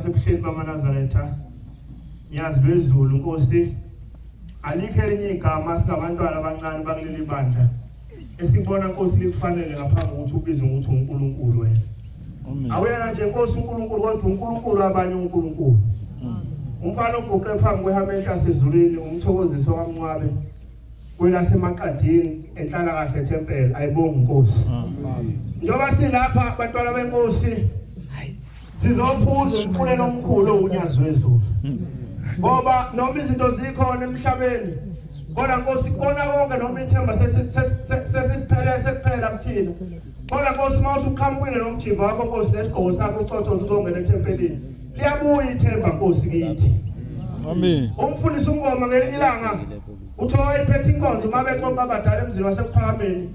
lasebuhleni bamaNazaretha Nyazi lwezulu Nkosi alikho elinye igama singabantwana abancane bakuleli bandla esibona Nkosi likufanele ngaphambi kokuthi ubizwe ngokuthi uNkulunkulu wena awuyena nje Nkosi uNkulunkulu kodwa uNkulunkulu abanye uNkulunkulu umfana oguqe phambi kwehamente yasezulwini umthokozisi wakamncwabe kwelasemaqadini enhlalakahle tempel ayibonga inkosi njengoba silapha bantwana benkosi sizophuza umfulelo omkhulu owunyazi wezulu ngoba noma izinto zikhona emhlabeni kodwa Nkosi kona konke noma ithemba sesiphele sekuphela kuthina kodwa Nkosi uma usuqhamukile nomjimba wakho Nkosi nesigqoko sakho ucotho uzongena ethempelini liyabuya ithemba Nkosi kithi Amen. Umfundisi umngoma ngelinye ilanga uthiwa wayephethe inkonzo uma bexoxa abadala emzini wasekuphakameni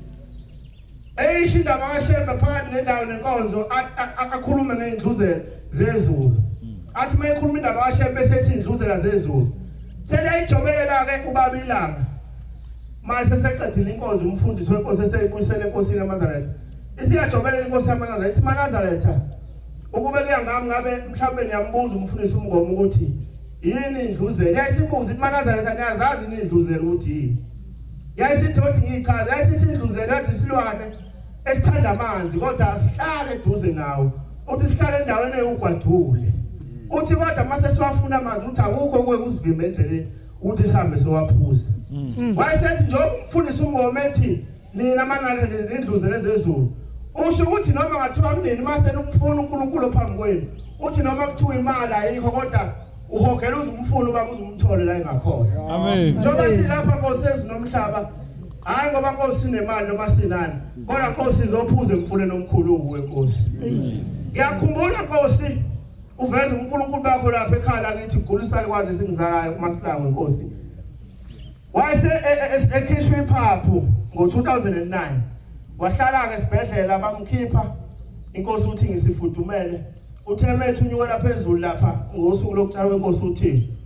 eyisho indaba kaShembe phakathi nendawo nenkonzo akhulume ngey'ndluzela zezulu athi uma ekhuluma indaba kaShembe esethi iy'ndluzela zezulu seliyayijobelela-ke ubaba ilanga manje seseqedile inkonzo umfundisi wenkosi eseyibuyisele enkosini yamaNazaretha isiyajobelela inkosi yamaNazaretha ithi maNazaretha ukube kuya ngami ngabe mhlawumbe niyambuza umfundisi umngoma ukuthi yini indluzela yayisibuza ithi maNazaretha niyazazi yini indluzela ukuthi yini Yayisithi othi ngiyichaze, yayisithi indluzela yathi isilwane esithanda amanzi kodwa asihlale eduze nawo. Uthi sihlale endaweni ewugwadule. Uthi kodwa mase siwafuna amanzi uthi akukho kuke kuzivimba endleleni ukuthi sihambe siwaphuza. Wayesethi njengoba umfundisi umngoma ethi nina manani nezindluzela ezezulu. Usho ukuthi noma ngathiwa kunini mase nimfuna uNkulunkulu ophambi kwenu. Uthi noma kuthiwa imali ayikho kodwa uhogela uze umfune ubaba uze umthole la engakhona amen njengoba silapha nkosi ezinomhlaba hayi ngoba nkosi sinemali noma sinani kodwa nkosi izophuza emfuleni omkhulu uwe nkosi ngiyakhumbula nkosi uveza uNkulunkulu bakho lapha ekhaya lakithi gulisa likwazi singizalayo kuMasilango nkosi wayese e, e, e, ekhishwa iphaphu ngo-2009 wahlala-ke esibhedlela bamkhipha inkosi uthi ngisifudumele Uthe methu unyukela phezulu lapha ngosuku lokutshala kwenkosi uthini?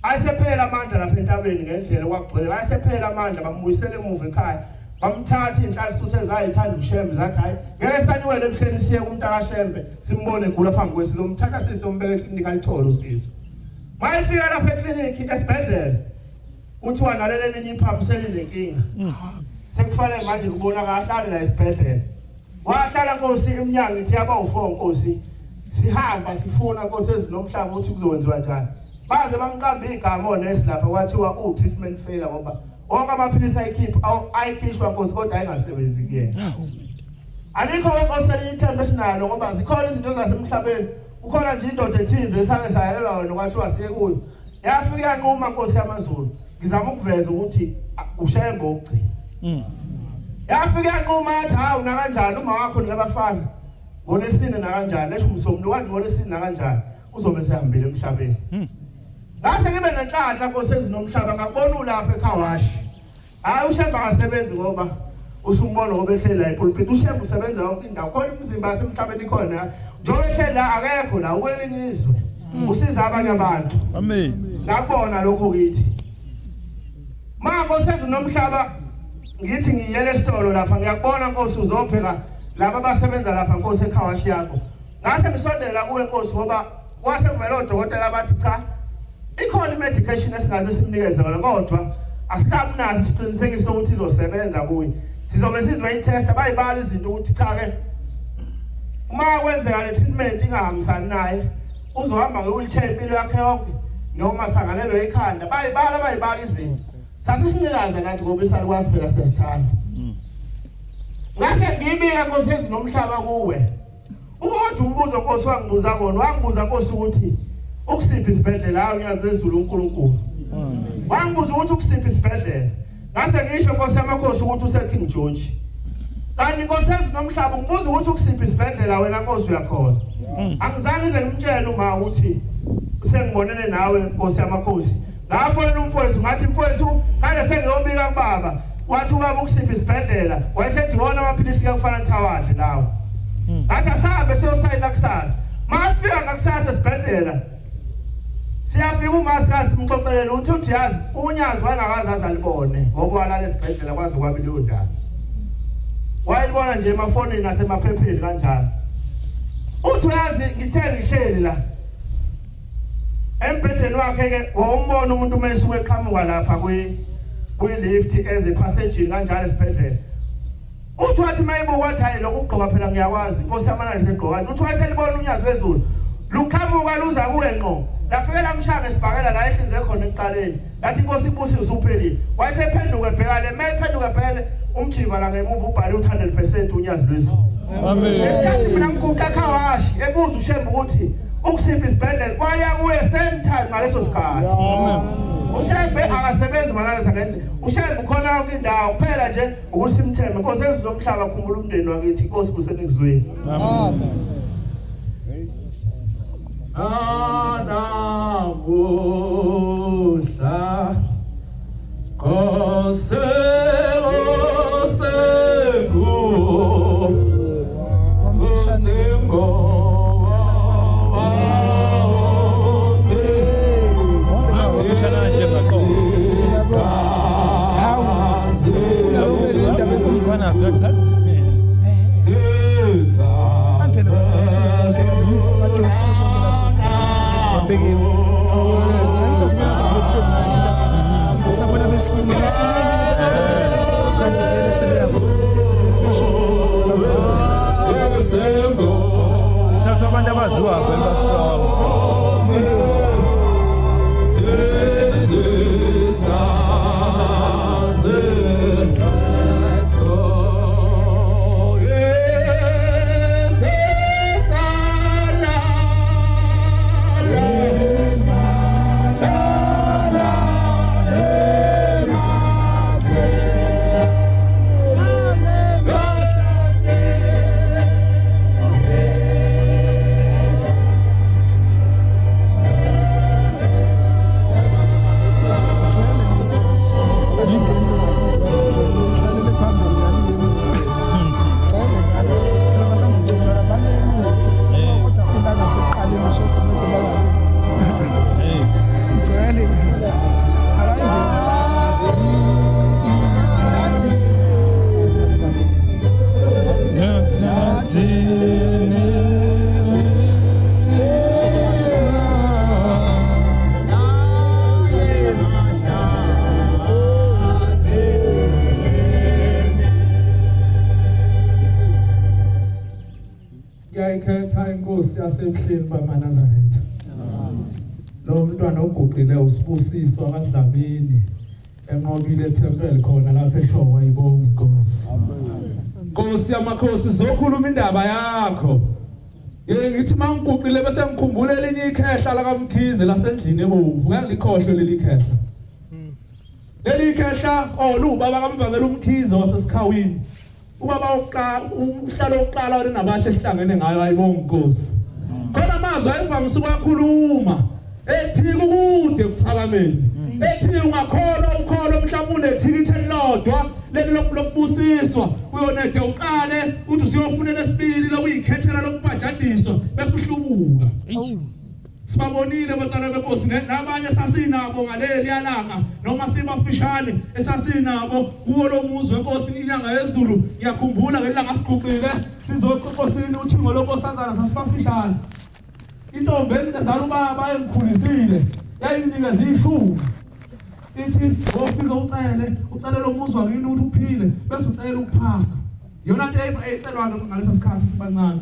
Ayisephela amandla lapha entabeni ngendlela kwagcwele ayisephela amandla bambuyisela emuva ekhaya bamthatha inhlalисuthu ezayithanda uShembe zathi hayi ngeke sanyukele ebuhleni siye kumntaka Shembe simbone egula phambi kwethu sizomthatha sizombeka eklinikhi alithole usizo mayefika lapha eklinikhi esibhedlela kuthiwa naleli elinye iphaphu selinenkinga sekufanele manje kubonakala ahlale la esibhedlela Wahlala Nkosi iminyango ithi yaba u4 Nkosi. Sihamba sifuna Nkosi ezinomhlaba ukuthi kuzokwenziwa njani. Baze bamqamba igama onesi lapha kwathiwa u treatment failure ngoba wonke amaphilisi ayikhipha ayikhishwa Nkosi kodwa ayingasebenzi kuyena. Alikho Nkosi elinye ithemba esinalo ngoba zikhona izinto zasemhlabeni. Kukhona nje indoda ethize esake sayalelwa yona kwathiwa siye kuyo. Yafika yanquma Nkosi yamaZulu. Ngizama ukuveza ukuthi uShembe okugcina. Yafika yanquma yathi hawu nakanjani uma wakho nabafana ngolesine nakanjani esho umsombuluko kanti ngolesine nakanjani uzobe sehambile emhlabeni. Ngase ngibe nenhlanhla Nkosi ezinomhlaba ngakubona ulapha ekhawashi. Hayi uShembe akasebenzi ngoba usumbona ngoba ehleli la epulpit uShembe usebenza yonke indawo khona imizimba yasemhlabeni ikhona njengoba ehleli la akekho la ukwelinye izwe usiza abanye abantu amen ngakubona lokho kithi ma Nkosi ezinomhlaba ngithi ngiyele esitolo lapha ngiyakubona Nkosi uzopheka laba abasebenza lapha Nkosi ekhawashi yakho ngase ngisondela kuwe Nkosi ngoba kwase kuvela odokotela bathi cha ikhona imedication esingaze simnikeze yona kodwa asikabunaso isiqinisekiso ukuthi izosebenza kuye sizobe sizwe i-test bayibala izinto ukuthi cha ke uma kwenzeka le treatment ingahambisani naye uzohamba nge-wheelchair impilo yakhe yonke noma sanganelwe ikhanda bayibala bayibala izinto sasisinqikaza nathi ngoba isalukwazi phela siyasithanda ngase ngibika nkosi ezinomhlaba kuwe Ukodwa umbuzo Nkosi wangibuza kona, wangibuza Nkosi ukuthi ukusiphi isibhedlela hayi unyazi lwezulu uNkulunkulu. Wangibuza ukuthi ukusiphi isibhedlela. Ngase ngisho Nkosi yamakhosi ukuthi use King George. Kanti Nkosi ezinomhlaba ungibuza ukuthi ukusiphi isibhedlela wena Nkosi uyakhona. Angizange ngize ngimtshele uma ukuthi sengibonene nawe Nkosi yamakhosi. Ngafonela umfowethu ngathi mfowethu kade sengiyobika kubaba wathi ubaba ukusiphi isibhedlela wayesethi wona amaphilisi kuyakufana thawadle lawo ngathi asahambe siyosayina kusasa masifika ngakusasa esibhedlela siyafika umasika simxoxelele uthi uthi yazi unyazi wayengakaze aze alibone ngoba walala esibhedlela kwaze kwabi leyo ndaba wayelibona nje emafonini nasemaphepheni kanjalo. Uthi uyazi ngithe ngihleli la embhedeni wakhe ke wawumbona umuntu uma esuke eqhamuka lapha kwi kwi-lift eziphasejini kanjalo esibhedlela. Uthi wathi mayibuka wathi hayi lokugqoka phela ngiyakwazi inkosi yamanani egqoka. Uthi wayeselibona unyazi lwezulu luqhamuka luza kuye ngqo. Lafike lamshaya ngesibhakela la ehlinze khona ekuqaleni. Lathi inkosi ibusi usuphelile. Wayesephenduka ebheka le mele phenduka ebhekele umjiva la ngemuva ubhale u-100% unyazi lwezulu. Amen. Ngesikhathi mina ngiguqa khawashi ebuza uShembe ukuthi ukusiphi isibhedlela kwaya kuye same time ngaleso sikhathi. Amen. uShembe akasebenzi malana ngendlela. uShembe ukhona yonke indawo kuphela nje ukuthi simthembe. Inkosi ezulu zomhlaba khumbula umndeni wakithi inkosi kusenikuzweni. Amen. Anamuhla Kosego Kosengo Sabona besuka kanti vele sebeyabo Thatha abantu abaziwa vele basiqala. Ngiyayikhetha inkosi yasemhleni bamaNazaretha. Lo mntwana oguqile usibusiso akaDlamini enqobile ethempeli khona lapha eShowa ibonga inkosi. Nkosi yamakhosi zokhuluma indaba yakho. Yeke ngithi mangiguqile bese ngikhumbula elinye ikhehla lakaMkhize lasendlini ebomvu ngeke likhohlwe leli khehla. Leli khehla oh lubaba kaMvangeli uMkhize wasesikhawini. Ubaba wokuqala umhlalo wokuqala onabatshe esihlangene ngayo ayibonga inkosi. Khona amazwi ayevamise ukukhuluma ethi kukude kuphakameni. Ethi ungakholwa ukholo mhlawumbe unethikithi elilodwa leli lokubusiswa uyonede uqale uthi usiyofunela esibili lokuyikhethela lokubhajadiswa bese uhlubuka. Sibabonile abantwana benkosi nabanye sasinabo ngaleli yalanga noma sibafishane esasinabo kuwo lo muzi wenkosi inyanga yezulu ngiyakhumbula ngelanga siguqile sizoqoqosini uthingo lonkosazana sasibafishane intombi ezala ubaba engikhulisile yayinginikeza ishumi ithi wofika ucele ucele lo muzi wakini ukuthi uphile bese ucela ukuphasa iyona nto eyicelwa ngalesa sikhathi sibancane.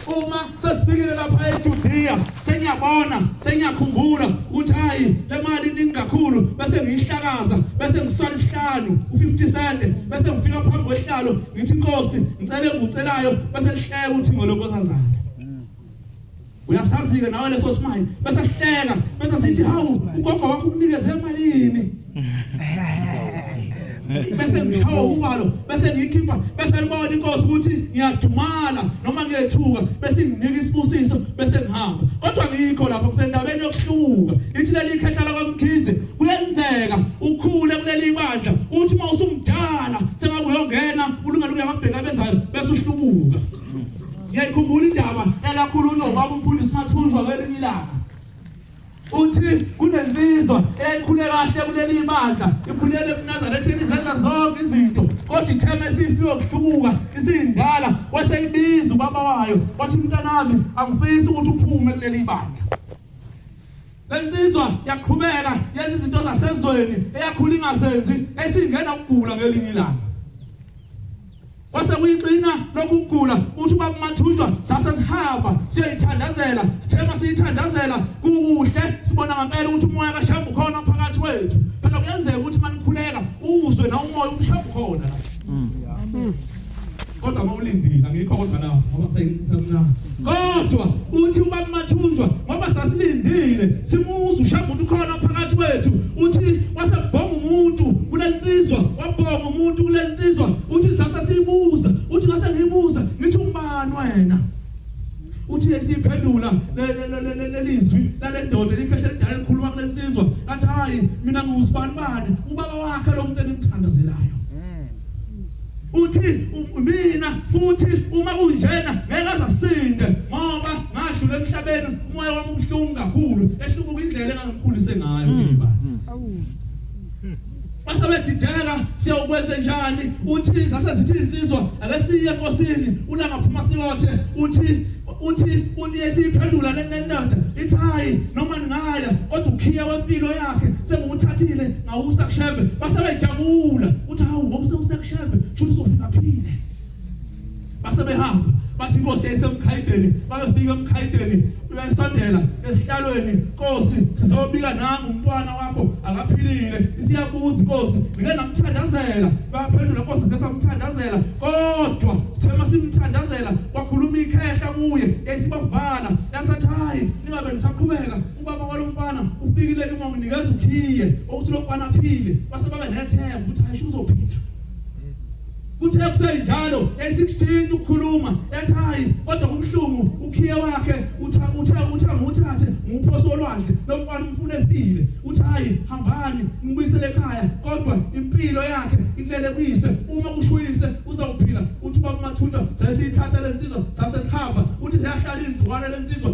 Uma sesifikile lapha eJudea sengiyabona sengiyakhumbula ukuthi hayi le mali iningi kakhulu bese ngiyihlakaza bese ngisala isihlanu u50 cent bese ngifika phambi kwesihlalo ngithi inkosi ngicela engikucelayo bese lihleka ukuthi ngolonkosazana uyasazike nawe leso simanje bese sihleka bese sithi hawu ugogo wakho ukunikeze malini bese ngishawa uvalo bese ngiyikhipha bese libona inkosi ukuthi ngiyadumala noma ngiyethuka bese nginika isibusiso bese ngihamba kodwa ngikho lapho kusendabeni yokuhlubuka ithi leli khehla lakwaMkhize kuyenzeka ukhule kuleli bandla uthi uma usumdala sengabe uyongena ulungele ukuya kwabheka bezayo bese uhlubuka. Ngiyayikhumbula indaba yalakhulunywa ubaba umfundisi Mathunjwa ngelinye ilanga. Uthi kunensizwa eyayikhule kahle kuleli ibandla, ikhulele ebuNazaretheni, izenza zonke izinto, kodwa ithema esifiwe kuhlubuka isindala, waseyibiza ubaba wayo wathi, mntanami, angifisi ukuthi uphume kuleli ibandla. Lensizwa yaqhubeka yenza izinto zasezweni eyakhula ingazenzi, esingena ukugula ngelinye ilanga. Kwase kuyixina lokhu kugula, uthi ubaba Mathunjwa sase sihamba siyayithandazela, sithema siyithandazela kukuhle, sibona ngempela ukuthi umoya kaShembe ukhona phakathi kwethu. Phela kuyenzeka ukuthi manikhuleka uzwe na umoya uShembe ukhona la. Kodwa mawulindile angikho kodwa la ngoba kusemncane. Kodwa uthi ubaba Mathunjwa ngoba sasilindile simuza uShembe ukuthi ukhona phakathi kwethu, uthi wasebhonga umuntu kulensizwa, wabhonga umuntu kulensizwa, uthi sase siyibuza, uthi ngase ngiyibuza ngithi ungubani wena? Uthi esiphendula lelizwi lalendoda likhehla elidala elikhuluma kulensizwa, athi hayi mina ngiwusibani bani, ubaba wakhe lo muntu enimthandazelayo. Uthi mina futhi uma kunjena ngeke azasinde ngoba ngadlula emhlabeni umoya wami ubuhlungu kakhulu, ehlubuka indlela engangikhulise ngayo ngibandla. Basebedideka siyokwenze njani? Uthi sase sithi insizwa ake siye enkosini ulanga phuma siyothe. Uthi uthi siyiphendula le ndoda ithi hayi noma ningaya kodwa ukhiya wempilo yakhe sengiwuthathile ngawusa kuShembe. Basebejabula uthi hawu ngoba sewusekuShembe shuthi uzofika phile. Basebehamba bathi inkosi yayisemkhayideni, babefika emkhayideni uyasondela esihlalweni, Nkosi sizobika nangu umntwana wakho akaphilile. Isiyabuza inkosi, ngike namthandazela? Baphendula, Nkosi ngike samthandazela, kodwa sithe masimthandazela kwakhuluma ikhehla kuye yayisibavala, yasathi hayi ningabe nisaqhubeka, ubaba walomfana ufikile kimi wanginikeza ukhiye ukuthi lo mfana aphile. Base babe nethemba ukuthi hayi uzophila. Kuthe kusenjalo yayisikushintsha ukukhuluma, yathi hayi kodwa kubuhlungu ukhiye wakhe utha utha utha ngiwuthathe ngiwuphose olwandle, lo mfana umfuna efile. Uthi hayi hambani ngibuyisele ekhaya, kodwa impilo yakhe ikulele kuyise, uma kushuyise uzawuphila. Uthi ubaba Mathunjwa sasiyithatha lensizwa sase sihamba, uthi siyahlala inzukwana lensizwa.